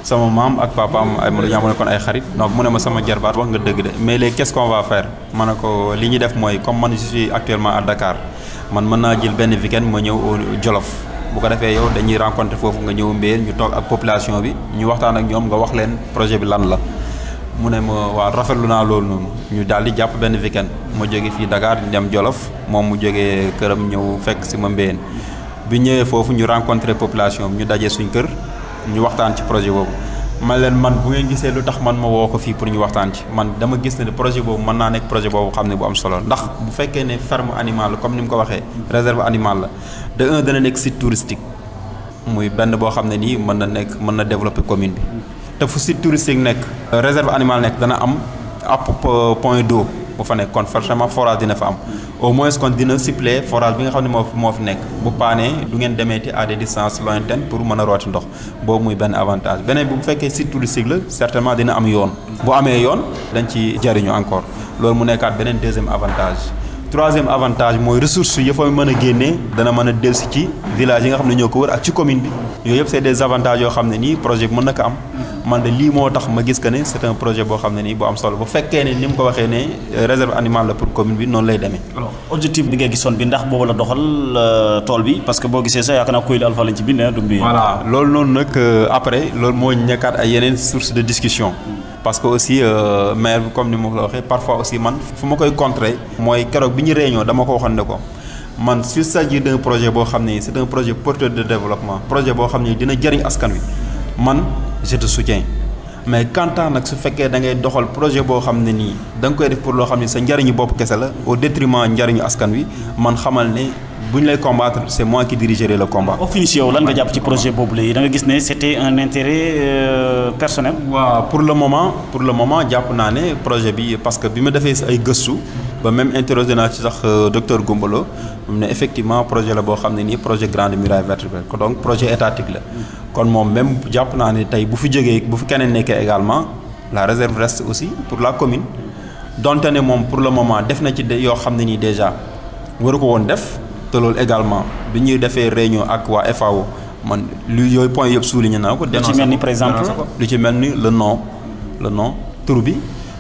sama maam ak papaam ay ñoo nekkoon ay xarit donc mu ne ma sama jarbaat wax nga dëgg de mais léegi qu'est-ce qu'on va faire ma ne ko li ñuy def mooy comme man je suis actuellement à Dakar man mën naa jël benn week-end ma ñëw Jolof bu ko defee yow dañuy rencontrer foofu nga ñëw Mbéyeen ñu toog ak population bi ñu waxtaan ak ñoom nga wax leen projet bi lan la mu ne ma waaw rafetlu naa loolu noonu ñu daal di jàpp benn week-end ma jóge fii Dakar di dem Jolof moom mu jógee këram ñëw fekk si ma Mbéyeen bi ñëwee foofu ñu rencontrer population bi ñu dajee suñ kër ñu waxtaan ci projet boobu man leen man bu ngeen gisee lu tax man ma woo ko fii pour ñu waxtaan ci man dama gis ne projet boobu mën naa nekk projet boobu xam ne bu am solo ndax bu fekkee ne ferme animale comme ni mu ko waxee réserve animale la de un dana nekk site touristique muy benn boo xam ne nii mën na développer commune bi te fu site touristique nekk réserve animale nekk dana am ab point d'eau bu fa nekk kon forcément forage dina fa am au moins kon dina suppléer forage bi nga xam ne moo fi nekk bu paanee du ngeen demeeti à des distances lointaines pour mën a rooti ndox boobu muy benn avantage beneen bi bu fekkee site touristique la certainement dina am yoon bu amee yoon dañ ci jariñu encore loolu mu nekkaat beneen deuxième avantage troisième avantage mooy ressources yi fa mën a génnee dana mën a dellusi ci village yi nga xam ne ñoo ko wër ak ci commune bi yooyu yëpp c'est des avantages yoo xam ne nii projet bi mën na ko am man de lii moo tax ma gis que ne c'est un projet boo xam ne nii bu am solo bu fekkee ne ni mu ko waxee ne réserve animale la pour commune bi noonu lay demee. alors objectif bi nga gisoon bi ndax boobu la doxal tool bi parce que boo gisee sax yaakaar naa Koyli Alpha lañ ci bind du mbi. voilà loolu noonu nag après loolu moo nekkaat ay yeneen source de discussion. parce que aussi maire bi comme ni ma ko waxee parfois aussi man fu ma koy contrer mooy keroog bi ñu réunion dama ko waxoon ne ko man s'il s'agit d'un projet boo xam ne c'est un projet porteur de développement projet boo xam ne dina jëriñ askan wi man je te soutiens mais quant à nag su fekkee da ngay doxal projet boo xam ne nii da nga koy def pour loo xam ne sa njariñu bopp kese la au détriment njariñu askan wi man xamal ne bu ñu lay combattre c'est moi qui dirigerai le combat. au finish yow lan nga jàpp ci projet boobu léegi da nga gis ne c'était un intérêt personnel. waaw pour le moment jàpp naa ne projet bi parce que bi ma defee ay gëstu ba même interrogé naa ci sax docteur Goumbalo moom ne effectivement projet la boo xam ne nii projet grande muraille vertébrale donc projet étatique la. kon moom même jàpp naa ne tey bu fi jógee bu fi keneen nekkee également la réserve reste aussi pour la commune donte ne moom pour le moment def na ci yoo xam ne nii déjà waru ko woon def. te loolu également bi ñuy defee réunion ak waa FAO man lu yooyu point yëpp souligné naa ko. lu ci mel ni par exemple lu ci mel ni le nom tur bi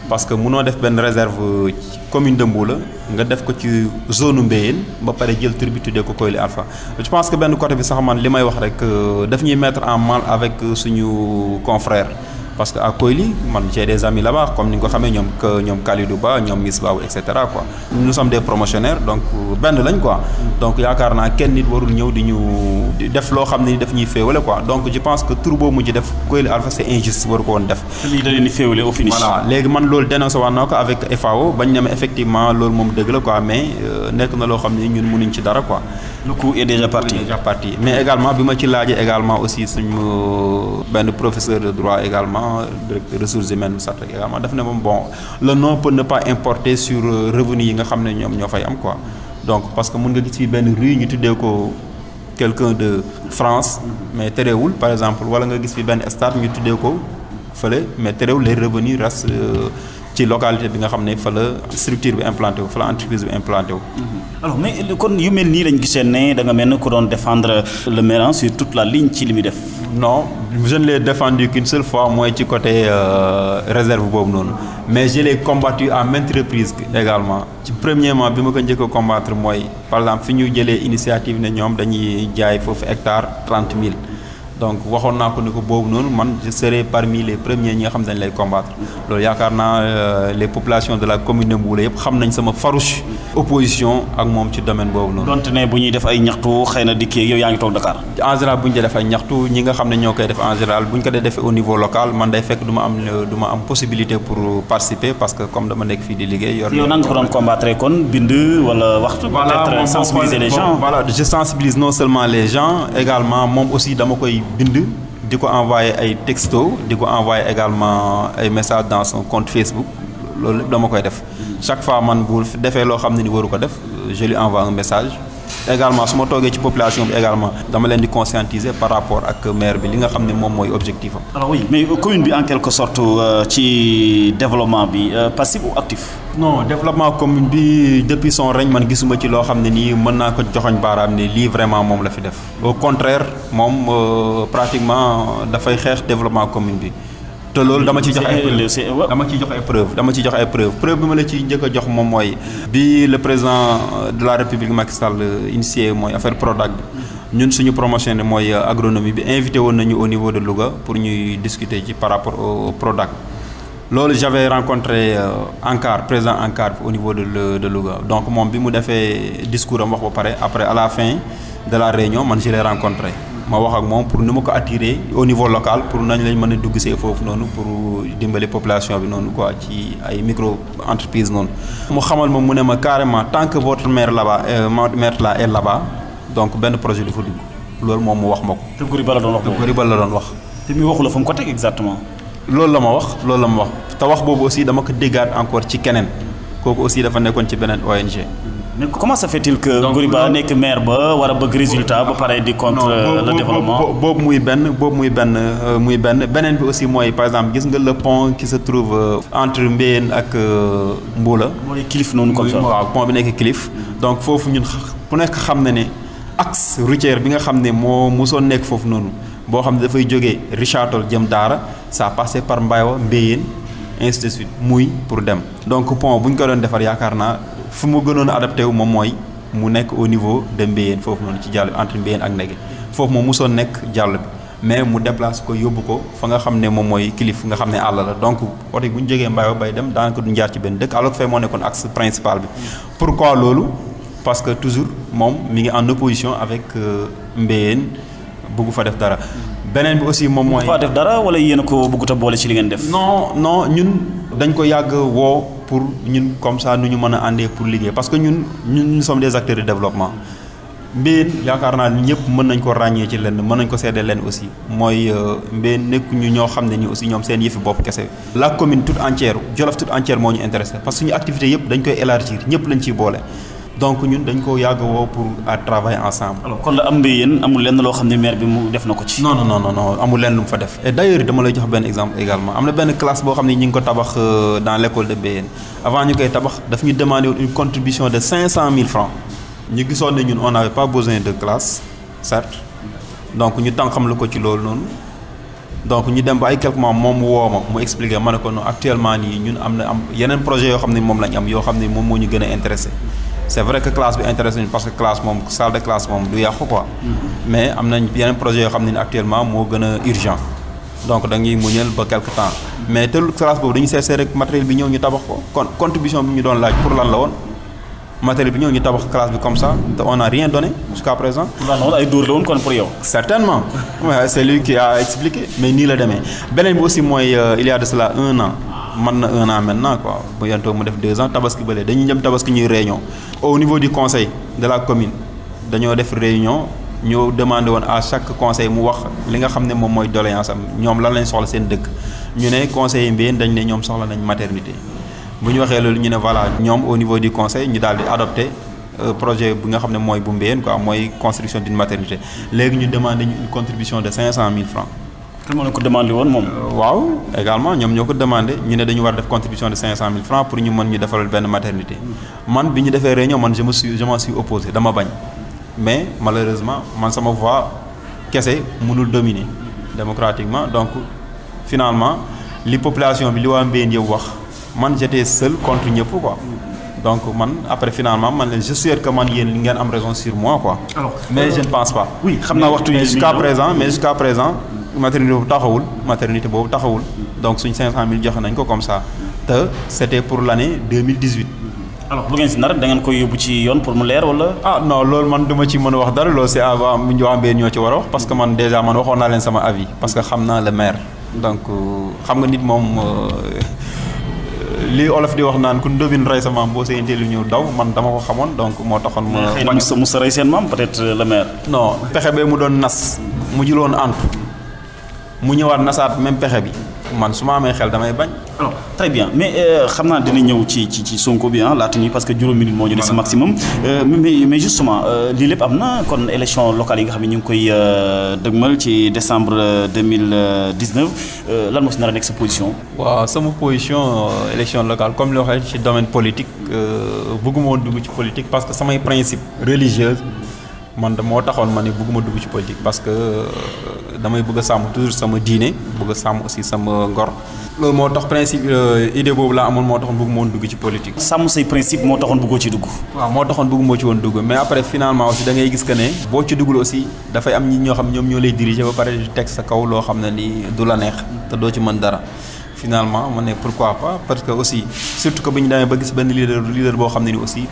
parce que mënoo def benn réserve commune de Mboula nga def ko ci zone Mbéyeen ba pare jël tur bi tuddee ko Koyli Alpha. je pense que benn côté bi sax man li may wax rek daf ñuy mettre en mal avec suñu confrère. parce que à Koyli man j'ai des amis là-bas comme ni nga ko xamee ñoom Kalidou Ba ñoom Miss Ba et cetera quoi nous sommes des promotionnaires donc benn lañ quoi donc yaakaar naa kenn nit warul ñëw di ñu def loo xam ne daf ñuy féewale quoi donc je pense que tur boobu mu ci def Koyli Alpha c'est injuste waru ko woon def. lii da leen di féewale au finish. voilà léegi man loolu dénoncé woon naa ko avec FAO bañ ne ma effectivement loolu moom dëgg la quoi mais nekk na loo xam ne ñun mënuñ ci dara quoi. le coup est déjà parti. mais également bi ma ci laajee également aussi suñu benn professeur de droit également. directeur ressources humaines sat également daf ne moom bon le nom peut ne pas importer sur revenu yi nga xam ne ñoom ñoo fay am quoi donc parce que mun nga gis fi benn rue ñu tuddee ko quelqu'un de France mais terewul par exemple wala nga gis fi benn stade ñu tuddee ko fële mais terewul les revenus restent ci localité bi nga xam ne fa la structure bi implanté wu fa la entreprise bi implanté wu. alors mais kon yu mel nii lañ gisee ne da nga mel ne ku doon défendre le maire sur toute la ligne ci li muy def. non je ne l'ai défendu qu'une seule fois mooy ci côté réserve boobu noonu mais je l'ai combattu à maintes reprises également ci premièrement bi ma ko njëkk a combattre mooy par exemple fi ñu jëlee initiative ne ñoom dañuy jaay foofu hectare 30 000 donc waxoon naa ko ni ko boobu noonu man je serai parmi les premiers ñi nga xam dañ lay combattre loolu yaakaar naa les populations de la commune de Mboula yëpp xam nañ sama farouche opposition ak moom ci domaine boobu noonu. donte ne bu ñuy def ay ñaxtu xëy na dikkee yow yaa ngi toog Dakar. en général bu ñu def ay ñaxtu ñi nga xam ne ñoo koy def en général bu ñu ko dee defee au niveau local man day fekk du ma am possibilité pour participer parce que comme dama nekk fii di liggéey. yow nan nga ko doon combattre kon bind wala waxtu. peut-être sensibiliser les gens. voilà je sensibilise non seulement les gens également moom aussi dama koy bind di ko envoyer ay texto di ko envoyer également ay messages dans son compte Facebook loolu lépp dama koy def chaque fois man bu defee loo xam ne ni waru ko def je lui envoie un message également su ma toogee ci population bi également dama leen di conscientiser par rapport ak maire bi li nga xam ne moom mooy objectif am. alors oui mais commune bi en quelque sorte ci développement bi passif ou actif. non développement commune bi depuis son règne man gisuma ci loo xam ne nii mën naa ko joxoñ baaraam ne lii vraiment moom la fi def au contraire moom pratiquement dafay xeex développement commune bi te loolu dama ci jox ay preuve preuve bi ma la ci njëkk a jox moom mooy bi le président de la République Macky Sall initié mooy affaire Prodac bi ñun suñu promotion ne mooy agronomie bi invité woon nañu au niveau de Louga pour ñuy discuter ci par rapport au Prodac loolu j'avais rencontré ANCAR président ANCAR au niveau de Louga donc moom bi mu defee discours am wax ba pare après à la fin de la réunion man je l'ai rencontré ma wax ak moom pour ni ma ko attirer au niveau local pour nañ lañ mën a dugg see foofu noonu pour dimbali population bi noonu quoi ci ay micro entreprise noonu mu xamal ma mu ne ma carrément tant que votre maire là-bas maire là est là-bas donc benn projet du fa dugg loolu moom mu wax ma ko. te Goriba la doon wax moom Goriba la doon wax. te mi waxu la fa mu ko teg exactement. loolu la ma wax te wax boobu aussi dama ko déggaat encore ci keneen kooku aussi dafa nekkoon ci beneen ONG mais comment ça fait-il que Goriba nekk maire ba war a bëgg résultat ba pare di contre le développement. boobu muy beneen bi aussi mooy par exemple gis nga le pont qui se trouve entre Mbéyeen ak Mboula. mooy Kilif noonu comme ça. waaw pont bi nekk Kilif donc foofu ñun ku nekk xam na ne axe routier bi nga xam ne moo mosoon nekk foofu noonu boo xam ne dafay jógee Richard Toll jëm Daara ça passé par Mbaye Mbéyeen ainsi de suite muy pour dem donc pont bu ñu ko doon defar yaakaar naa fu mu gënoon a adapté wu moom mooy mu nekk au niveau de Mbéyeen foofu noonu ci jàll bi entre Mbéyeen ak Ndege foofu moom mosoon nekk jàll bi mais mu déplace ko yóbbu ko fa nga xam ne moom mooy Kilif nga xam ne àll la donc côté bu ñu jógee Mbaye bay dem daanaka du jaar ci benn dëkk alors que fee moo nekkoon axe principal bi. pourquoi loolu parce que toujours moom mi ngi en opposition avec Mbéyeen bëggu fa def dara. beneen bi aussi moom mooy. fa def dara wala yéen a ko bëggut a boole ci li ngeen def. non ñun dañ ko yàgg woo pour ñun comme ça nu ñu mën a àndee pour liggéey parce que ñun sommes des acteurs de développement. Mbéyeen yaakaar naa ñëpp mën nañ ko ràññee ci lenn mën nañ ko seede leen aussi mooy Mbéyeen nekkuñu ñoo xam ne ni aussi ñoom seen yëfi bopp kese. la commune toute entière Jolof toute entière moo ñu intéressé parce que suñu activité yëpp dañ koy élargir ñëpp lañ ciy boole. donc ñun dañ ko yàgg woo pour à travailler ensemble. alors kon la am Mbéyeen amul lenn loo xam ne maire bi mu def na ko ci. non amul lenn lu mu fa def. et d'ailleurs dama lay jox benn exemple également am na benn classe boo xam ne ñu ngi ko tabax dans l'école de Mbéyeen avant ñu koy tabax daf ñu demandé une contribution de 500 000 francs ñu gisoon ne ñun on n'avait pas besoin de classe certes donc ñu tànqam lu ko ci loolu noonu donc ñu dem ba ay quelques mois moom woo ma mu expliqué ma ne ko non actuellement nii ñun am yeneen projet yoo xam ne moom lañ am yoo xam ne moom moo ñu gën a intéressé. c'est vrai que classe bi intéressé ñu parce que classe moom salle de classe moom du yàqu quoi. mais am nañ yeneen projet yoo xam ne actuellement moo gën a urgent donc dañuy muñal ba quelque temps mais te classe boobu dañu seet rek matériel bi ñëw ñu tabax ko kon contribution bi ñu doon laaj pour lan la woon matériel bi ñëw ñu tabax classe bi comme ça te on n'a rien donné jusqu'à présent. lan ay dóor la woon kon pour yow. certainement c'est lui qui a expliqué mais nii la demee beneen bi aussi mooy il y a de cela 1 an. man na 1 an maintenant quoi bu yentoo mu def 2 ans tabaski bële dañuy dem tabaski ñuy réunion au niveau du conseil de la commune dañoo def réunion ñu demandé woon à chaque conseil mu wax li nga xam ne moom mooy doléance am ñoom lan lañ soxla seen dëkk ñu ne conseil Mbéyeen dañ ne ñoom soxla nañ maternité bu ñu waxee loolu ñu ne voilà ñoom au niveau du conseil ñu daal di adopté projet bi nga xam ne mooy bu Mbéyeen quoi mooy construction d'une maternité léegi ñu demandé ñu une contribution de 500 000 francs. kan moo leen ko demandé woon moom. waaw également ñoom ñoo ko demandé ñu ne dañu war a def contribution de 500 000 francs pour ñu mën ñu defal benn maternité man bi ñu defee réunion man je m'en suis opposé dama bañ mais malheureusement man sama voix kese mënul dominer démocratiquement donc finalement li population bi li waa Mbéyeen yëpp wax man j'étais seul contre ñëpp quoi donc man après finalement man leen je suis sûr que man yéen li ngeen am raison sur moi quoi. alors mais je ne pense pas. oui xam naa waxtu mais jusqu'à présent. maternité boobu taxawul donc suñ 500 000 joxe nañ ko comme ça te c'était pour l'année 2018. alors lu ngeen si nar da ngeen koy yóbbu ci yoon pour mu leer wala. non loolu man duma ci mën a wax dara loolu c'est avant mu ñu ambee ñoo ci war a wax parce que man déjà man waxoon naa leen sama avis parce que xam naa le maire donc xam nga nit moom li olof di wax naan ku ndóbin rey sa maam boo see intee lu ñëw daw man dama ko xamoon donc moo taxoon ma. xëy na musa rey seen maam peut-être le maire. non pexe bee mu doon nas mu jëloon antu mu ñëwaat nasaat même pexe bi man su ma amee xel damay bañ. alors très bien mais xam naa dina ñëw ci Sonko bi laata ñuy parce que juróom minute moo ñu des maximum mais justement lii lépp am na kon élection locale yi nga xam ne ñu ngi koy dëgmal ci décembre 2019 lan moo si nar a nekk sa position. waaw sama position élection locale comme li waxee ci domaine politique bëgguma woon dugg ci politique parce que samay principe religieuse man moo taxoon ma ne bëgguma dugg ci politique parce que damay bëgg a sàmm toujours sama diine bëgg a sàmm aussi sama ngor loolu moo tax principe idée boobu laa amoon moo taxoon bëgguma woon dugg ci politique. sàmm say principe moo taxoon bëggoo ci dugg. waaw moo taxoon bëgguma ci woon dugg mais après finalement aussi da ngay gis que ne boo ci duggul aussi dafay am ñi ñoo xam ñoom ñoo lay diriger ba pare di teg sa kaw loo xam ne ni du la neex te doo ci mën dara finalement ma ne pourquoi pas parce que aussi surtout que bu ñu demee ba gis benn leader boo xam ne ni aussi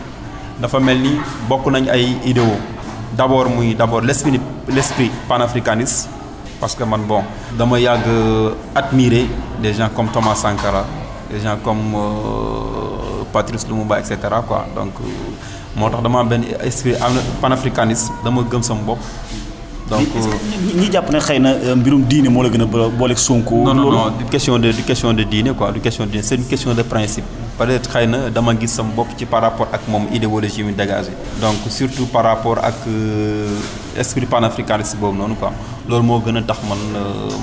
dafa mel ni bokk nañ ay idéaux d'abord l'esprit panafricaniste parce que man bon dama yàgg admirer des gens comme Thomas Sankara des gens comme Patrice Lumumba et cetera quoi donc moo tax dama am benn esprit panafricaniste dama gëm sama bopp donc ñi jàpp ne xëy na mbirum diine moo la gën a booleeg Sonko. non du question de diine quoi du question de diine c'est une question de principe. peut-être xëy na dama gis sama bopp ci par rapport ak moom idéologie mi dégagé donc surtout par rapport ak esprit panafricaniste boobu noonu quoi loolu moo gën a tax man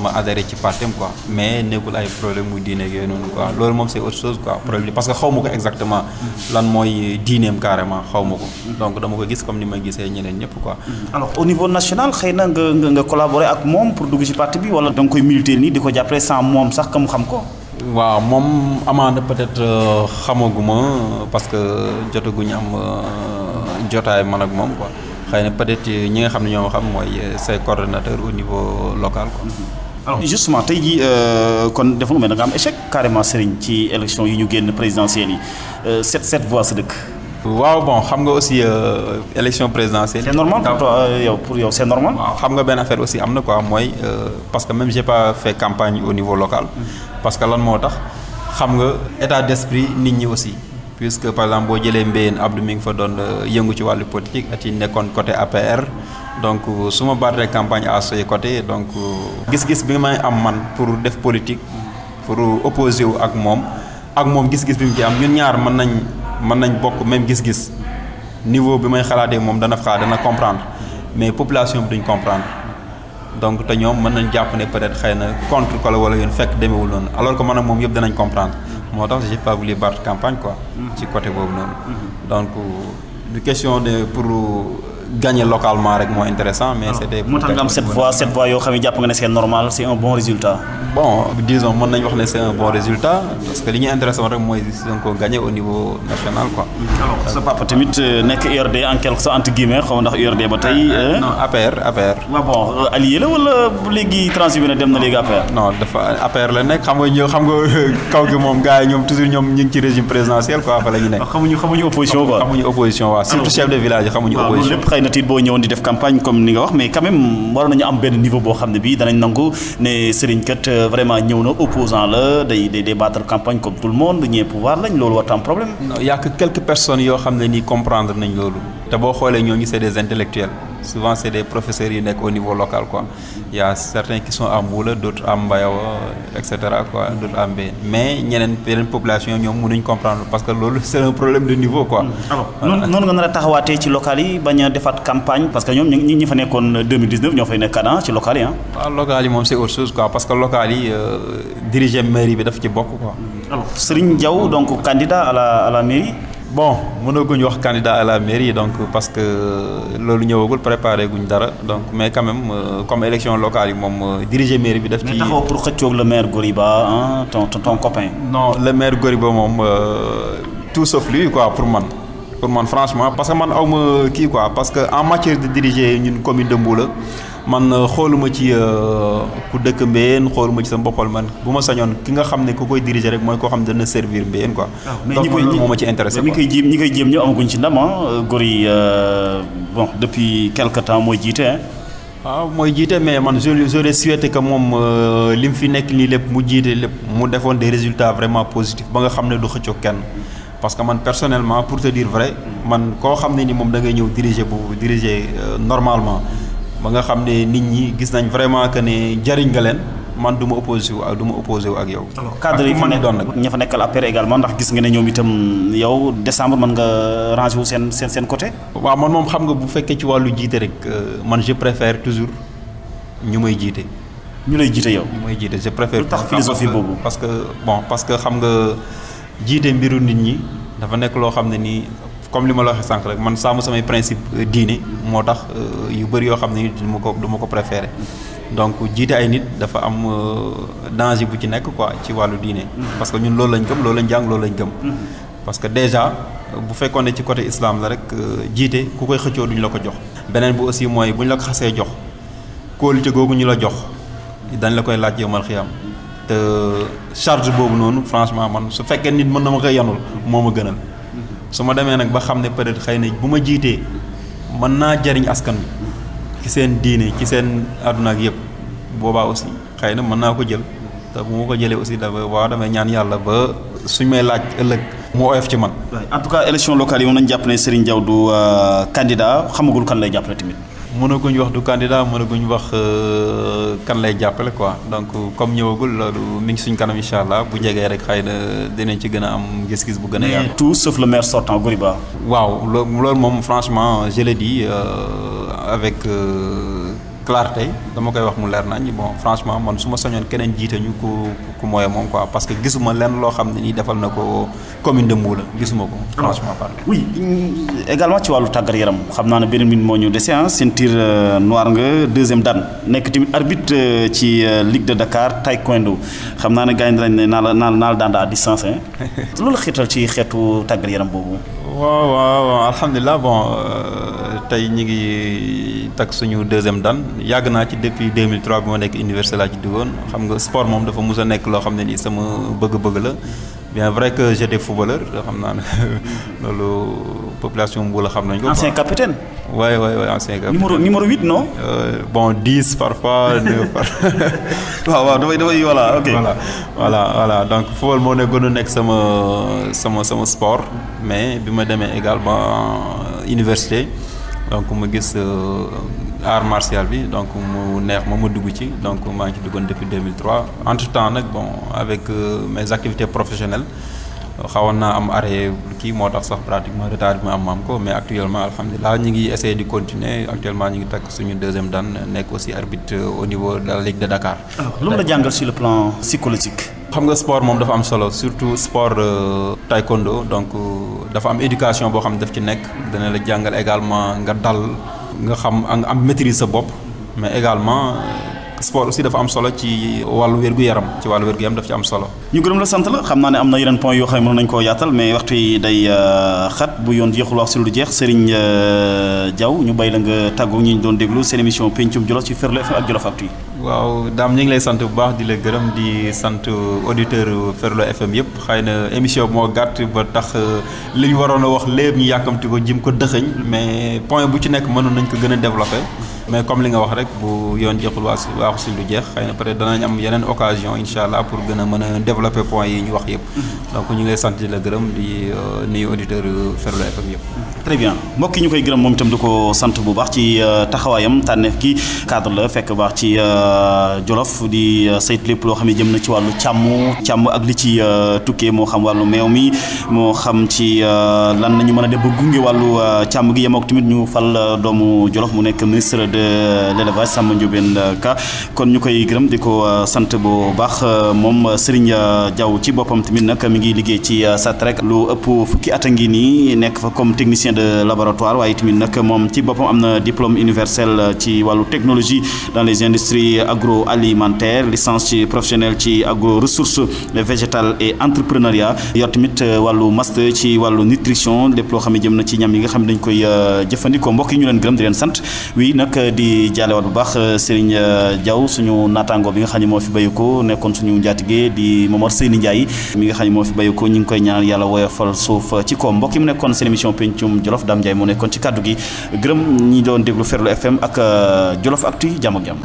ma adhéré ci partem quoi mais nekkul ay problème muy diine yooyu noonu quoi loolu moom c'est autre chose quoi problème parce que xaw ma ko exactement lan mooy diineem carrément xaw ma ko donc dama ko gis comme ni may gisee ñeneen ñëpp quoi. alors au niveau national xëy na nga collaborer ak moom pour dugg ci parti bi wala da nga koy militer nii di ko jàppale sans moom sax ka mu xam ko. waaw moom amaana peut-être xamaguma parce que jotaguñu am jotaay man ak moom quoi xëy na peut-être ñi nga xam ne ñoo xam mooy ses coordonnateurs au niveau local quoi. alors justement tey jii kon defoon nga nga am échec carrément Serigne ci élection yi ñu génn présidentielle yi 7 voix sa dëkk. waaw bon xam nga aussi élection présidentielle. c'est normal pour toi pour yow c'est normal. waaw xam nga benn affaire aussi am na quoi mooy parce que même j'ai pas fait campagne au niveau local. parce que lan moo tax xam nga état d'esprit nit ñi aussi puisque par exemple boo jëlee Mbéyeen Abdou mi ngi fa doon yëngu ci wàllu politique at yi nekkoon côté APR donc su ma baatee campagne à ce côté donc gis-gis bi may am man pour def politique pour opposer wu ak moom gis-gis bi mu ci am ñun ñaar mën nañ bokk même gis-gis niveau bi may xalaatee moom dana comprendre mais population bi duñ comprendre donc te ñoom mën nañ jàpp ne peut-être xëy na contre ko la wala yoon fekk demeewul noonu alors que man ak moom yëpp danañ comprendre moo tax j'ai pas voulu battre campagne quoi ci côté boobu noonu donc du question de pour gagner localement rek moo intéressant mais c'était moo tax nga am cette voix yoo xam ne jàpp nga ne c'est normal c'est un bon résultat. bon disons mën nañ wax ne c'est un bon résultat parce que li ñu intéressé woon rek mooy ko gagner au niveau national quoi. alors sa papa tamit nekk URD en quelque sorte entre guillemets xaw ma ndax URD ba tey. non APR. waaw bon allié la wala léegi transhumé na dem na léegi APR. non dafa APR la nekk xam nga kaw gi moom gars yi ñoom toujours ñoom ñu ngi ci régime présidentiel quoi fa la ñu nekk. xamuñu opposition quoi. xamuñu opposition waaw surtout chef de village yi xamuñu opposition. na tiit boo ñëwoon di def campagne comme ni nga wax mais quand même waroon nañu am benn niveau boo xam ne bii danañ nangu ne Serigne kat vraiment ñëw na opposant la day battre campagne comme tout le monde ñee pouvoir lañ loolu war am problème. non y a que quelques personnes yoo xam ne nii comprendre nañ loolu te boo xoolee ñooñu c'est des intellectuels souvent c'est des professeurs yu nekk au niveau local quoi y a certains qui sont à Mboula d'autres à Mbayawa et cetera quoi d'autres à Mbéyeen mais yeneen population ñoom mënuñ comprendre parce que loolu c'est un problème de niveau quoi. alors noonu nga nar a taxawaatee ci local yi bañ a defaat campagne parce que ñoom ñi fa nekkoon 2019 ñoo fay nekkaat ci local yi waaw local yi moom c'est autre chose quoi parce que local yi diriger mairie bi daf ci bokk quoi. alors Serigne Diaw donc candidat à la mairie. bon mënaguñu wax candidat à la mairie donc parce que loolu ñëwagul préparé guñ dara donc mais quand même comme élection locale yi moom diriger mairie bi daf ci. mais taxaw pour xëccoog le maire Goriba ton copain. non le maire Goriba moom tout sauf lui quoi pour man franchement parce que man awma kii quoi parce que en matière de diriger ñun commune de Mboula man xooluma ci ku dëkk Mbéyeen xooluma ci sama boppal man bu ma sañoon ki nga xam ne ku koy diriger rek mooy koo xam ne dana servir Mbéyeen quoi. donc loolu moo ma ci intéressé quoi. ñi koy jéem ñu amaguñ ci ndam Gori bon depuis quelque temps mooy jiite waaw mooy jiite mais man j'aurais souhaité que moom li mu fi nekk nii lépp mu jiite lépp mu defoon des résultats vraiment positifs ba nga xam ne du xëccoo kenn. parce que man personnellement pour te dire vrai man koo xam ne ni moom da ngay ñëw diriger normalement ba nga xam ne nit ñi gis nañ vraiment que ne jariñ nga leen man du ma opposé wu ak yow. alors cadre yi ña fa nekkal APR également ndax gis nga ne ñoom itam yow décembre mën nga ranger wu seen côté. waaw man moom xam nga bu fekkee ci wàllu jiite rek man je préfère toujours ñu may jiite. ñu lay jiite yow. ñu may jiite je préfère. lu tax philosophie boobu. parce que xam nga. jiite mbiru nit ñi dafa nekk loo xam ne nii comme li ma la waxee sànq rek man sàmm samay principe diine moo tax yu bëri yoo xam ne du ma ko préféré donc jiite ay nit dafa am danger bu ci nekk quoi ci wàllu diine. parce que ñun loolu lañ gëm loolu lañ jàng loolu lañ gëm. parce que déjà bu fekkoon ne ci côté islam la rek jiite ku koy xëccoo duñ la ko jox. beneen bi aussi mooy buñ la ko xasee jox kóolute googu ñu la jox dañ la koy laaj yawmal xiyaam te charge boobu noonu franchement man su fekkee nit mën na ma koy yanul moo ma gënal su ma demee nag ba xam ne peut-être xëy na bu ma jiitee mën naa jariñ askan bi ci seen diine ci seen àdduna ak yëpp boobaa aussi xëy na mën naa ko jël te bu ma ko jëlee aussi damay ñaan yàlla ba suñ may laaj ëllëg mu oyof ci man. en tout cas élection locale yi moom nañu jàpp ne Serigne Diaw du candidat xamagul kan lay jàppale tamit. mënaguñ wax du candidat mënaguñ wax kan lay jàppale quoi donc comme ñëwagul loolu mi ngi suñ kanam incha allah bu jegee rek xëy na dinañ ci gën a am gis-gis bu gën a yaatu. tout sauf le maire sortant Goriba. waaw loolu moom franchement je l'ai dit avec clarté dama koy wax mu leer nañ bon franchement man su ma sañoon keneen jiite ñu ku mooy moom quoi parce que gisuma lenn loo xam ne nii defal na ko commune de Mboula gisuma ko franchement parlé. oui également ci wàllu tàggat yaram xam naa ne beneen minute moo ñu dese ceinture noire nga deuxième dan nekk tamit arbitre ci Ligue de Dakar taekwondo xam naa ne gars yi dañ ne naa la daan à distance loolu xiital ci xeetu tàggat yaram boobu. waaw alhamdulilah bon tey ñu ngi takk suñu deuxième dan yàgg naa ci depuis 2003 bi ma nekk université laa ci duggoon xam nga sport moom dafa mus a nekk loo xam ne nii sama bëgg-bëgg la bien vrai que j'étais footballeur xam naa ne loolu population bu la xam nañ ko. ancien capitaine. oui ancien capitaine. numéro 8 non. bon 10 parfois 9 parfois. waaw dafay voilà ok. voilà donc football moo ne gën a nekk sama sport mais bi ma demee également université donc ma gis art martial bi donc mu neex ma dugg ci donc maa ngi ci duggoon depuis 2003 entre temps nag bon avec mes activités professionnelles xawoon naa am arrêt kii moo tax sax pratiquement retard bi ma am ko mais actuellement alhamdulilah ñu ngi essayer di continuer actuellement ñu ngi takk suñu deuxième dan nekk aussi arbitre au niveau de la Ligue de Dakar. alors lu mu la jàngal sur le plan psychologique. xam nga sport moom dafa am solo surtout sport taekwondo donc dafa am éducation boo xam ne daf ci nekk dana la jàngal également nga dal nga xam am maîtrise sa bopp mais également sport aussi dafa am solo ci wàllu wér-gu-yaram daf ci am solo. ñu gërëm la sant la xam naa ne am na yeneen point yoo xam ne mën nañu koo yaatal mais waxtu yi day xat bu yoon jeexul wax si lu jeex Serigne Diaw ñu bay la nga tàggu ñi ñu doon déglu seen émission Pencum Jolof ci Ferlo FM ak Jolof Actu. waaw daam ñu ngi lay sant bu baax di la gërëm di sant auditeur Ferlo FM yëpp xëy na émission bi moo gàtt ba tax li ñu waroon a wax lépp ñu yàkkamti ko jim ko dëxëñ mais point bu ci nekk mënoon nañ ko gën a développé mais comme li nga wax rek bu yoon jeexul waaxu si lu jeex xëy na peut-être danañ am yeneen occasion incha allah pour gën a mën a développer point yi ñu wax yëpp donc ñu ngi lay sant di la gërëm di nuyu auditeur Ferlo FM yëpp. très bien mbokk yi ñu koy gërëm moom itam di ko sant bu baax ci taxawaayam tànneef ki cadre la fekk baax ci Jolof di saytu lépp loo xam ne jëm na ci wàllu càmm ak li ci tukkee moo xam wàllu meew mi moo xam ci lan nañu mën a def ba gunge wàllu càmm gi yemoo ak tamit ñu fal doomu Jolof mu nekk ministre de l'élevage Samba Ndiobène Ka kon ñu koy gërëm di ko sant bu baax moom Serigne Diaw ci boppam tamit nag mi ngi liggéey ci SATREC lu ëpp fukki at a ngi nii nekk fa comme technicien de laboratoire waaye tamit nag moom ci boppam am na diplôme universel ci wàllu technologie dans les industries agroalimentaires licence ci professionnel ci agro ressources végétales et entrepreneuriat yor tamit wàllu master ci wàllu nutrition lépp loo xam ne jëm na ci ñam yi nga xam ne dañ koy jëfandikoo mbokk yi ñu leen gërëm di leen sant oui nag di jaalewaat bu baax Serigne Diaw suñu naataango bi nga xam ne moo fi bayiko nekkoon suñu njaatige di Momar Seyni Ndiaye mi nga xam ne moo fi bayiko ñu ngi koy ñaanal yàlla woyofal suuf ci kaw mbokk yi mu nekkoon seen émission Pencum Jolof Dame Ndiaye moo nekkoon ci kaddu gi gërëm ñi doon déglu Ferlo FM ak Jolof Actu jàmm ak jàmm.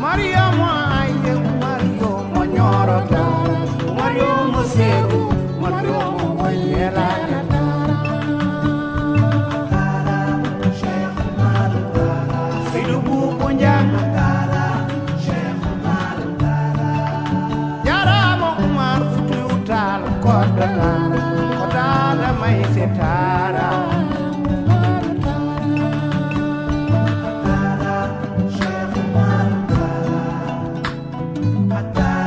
Atara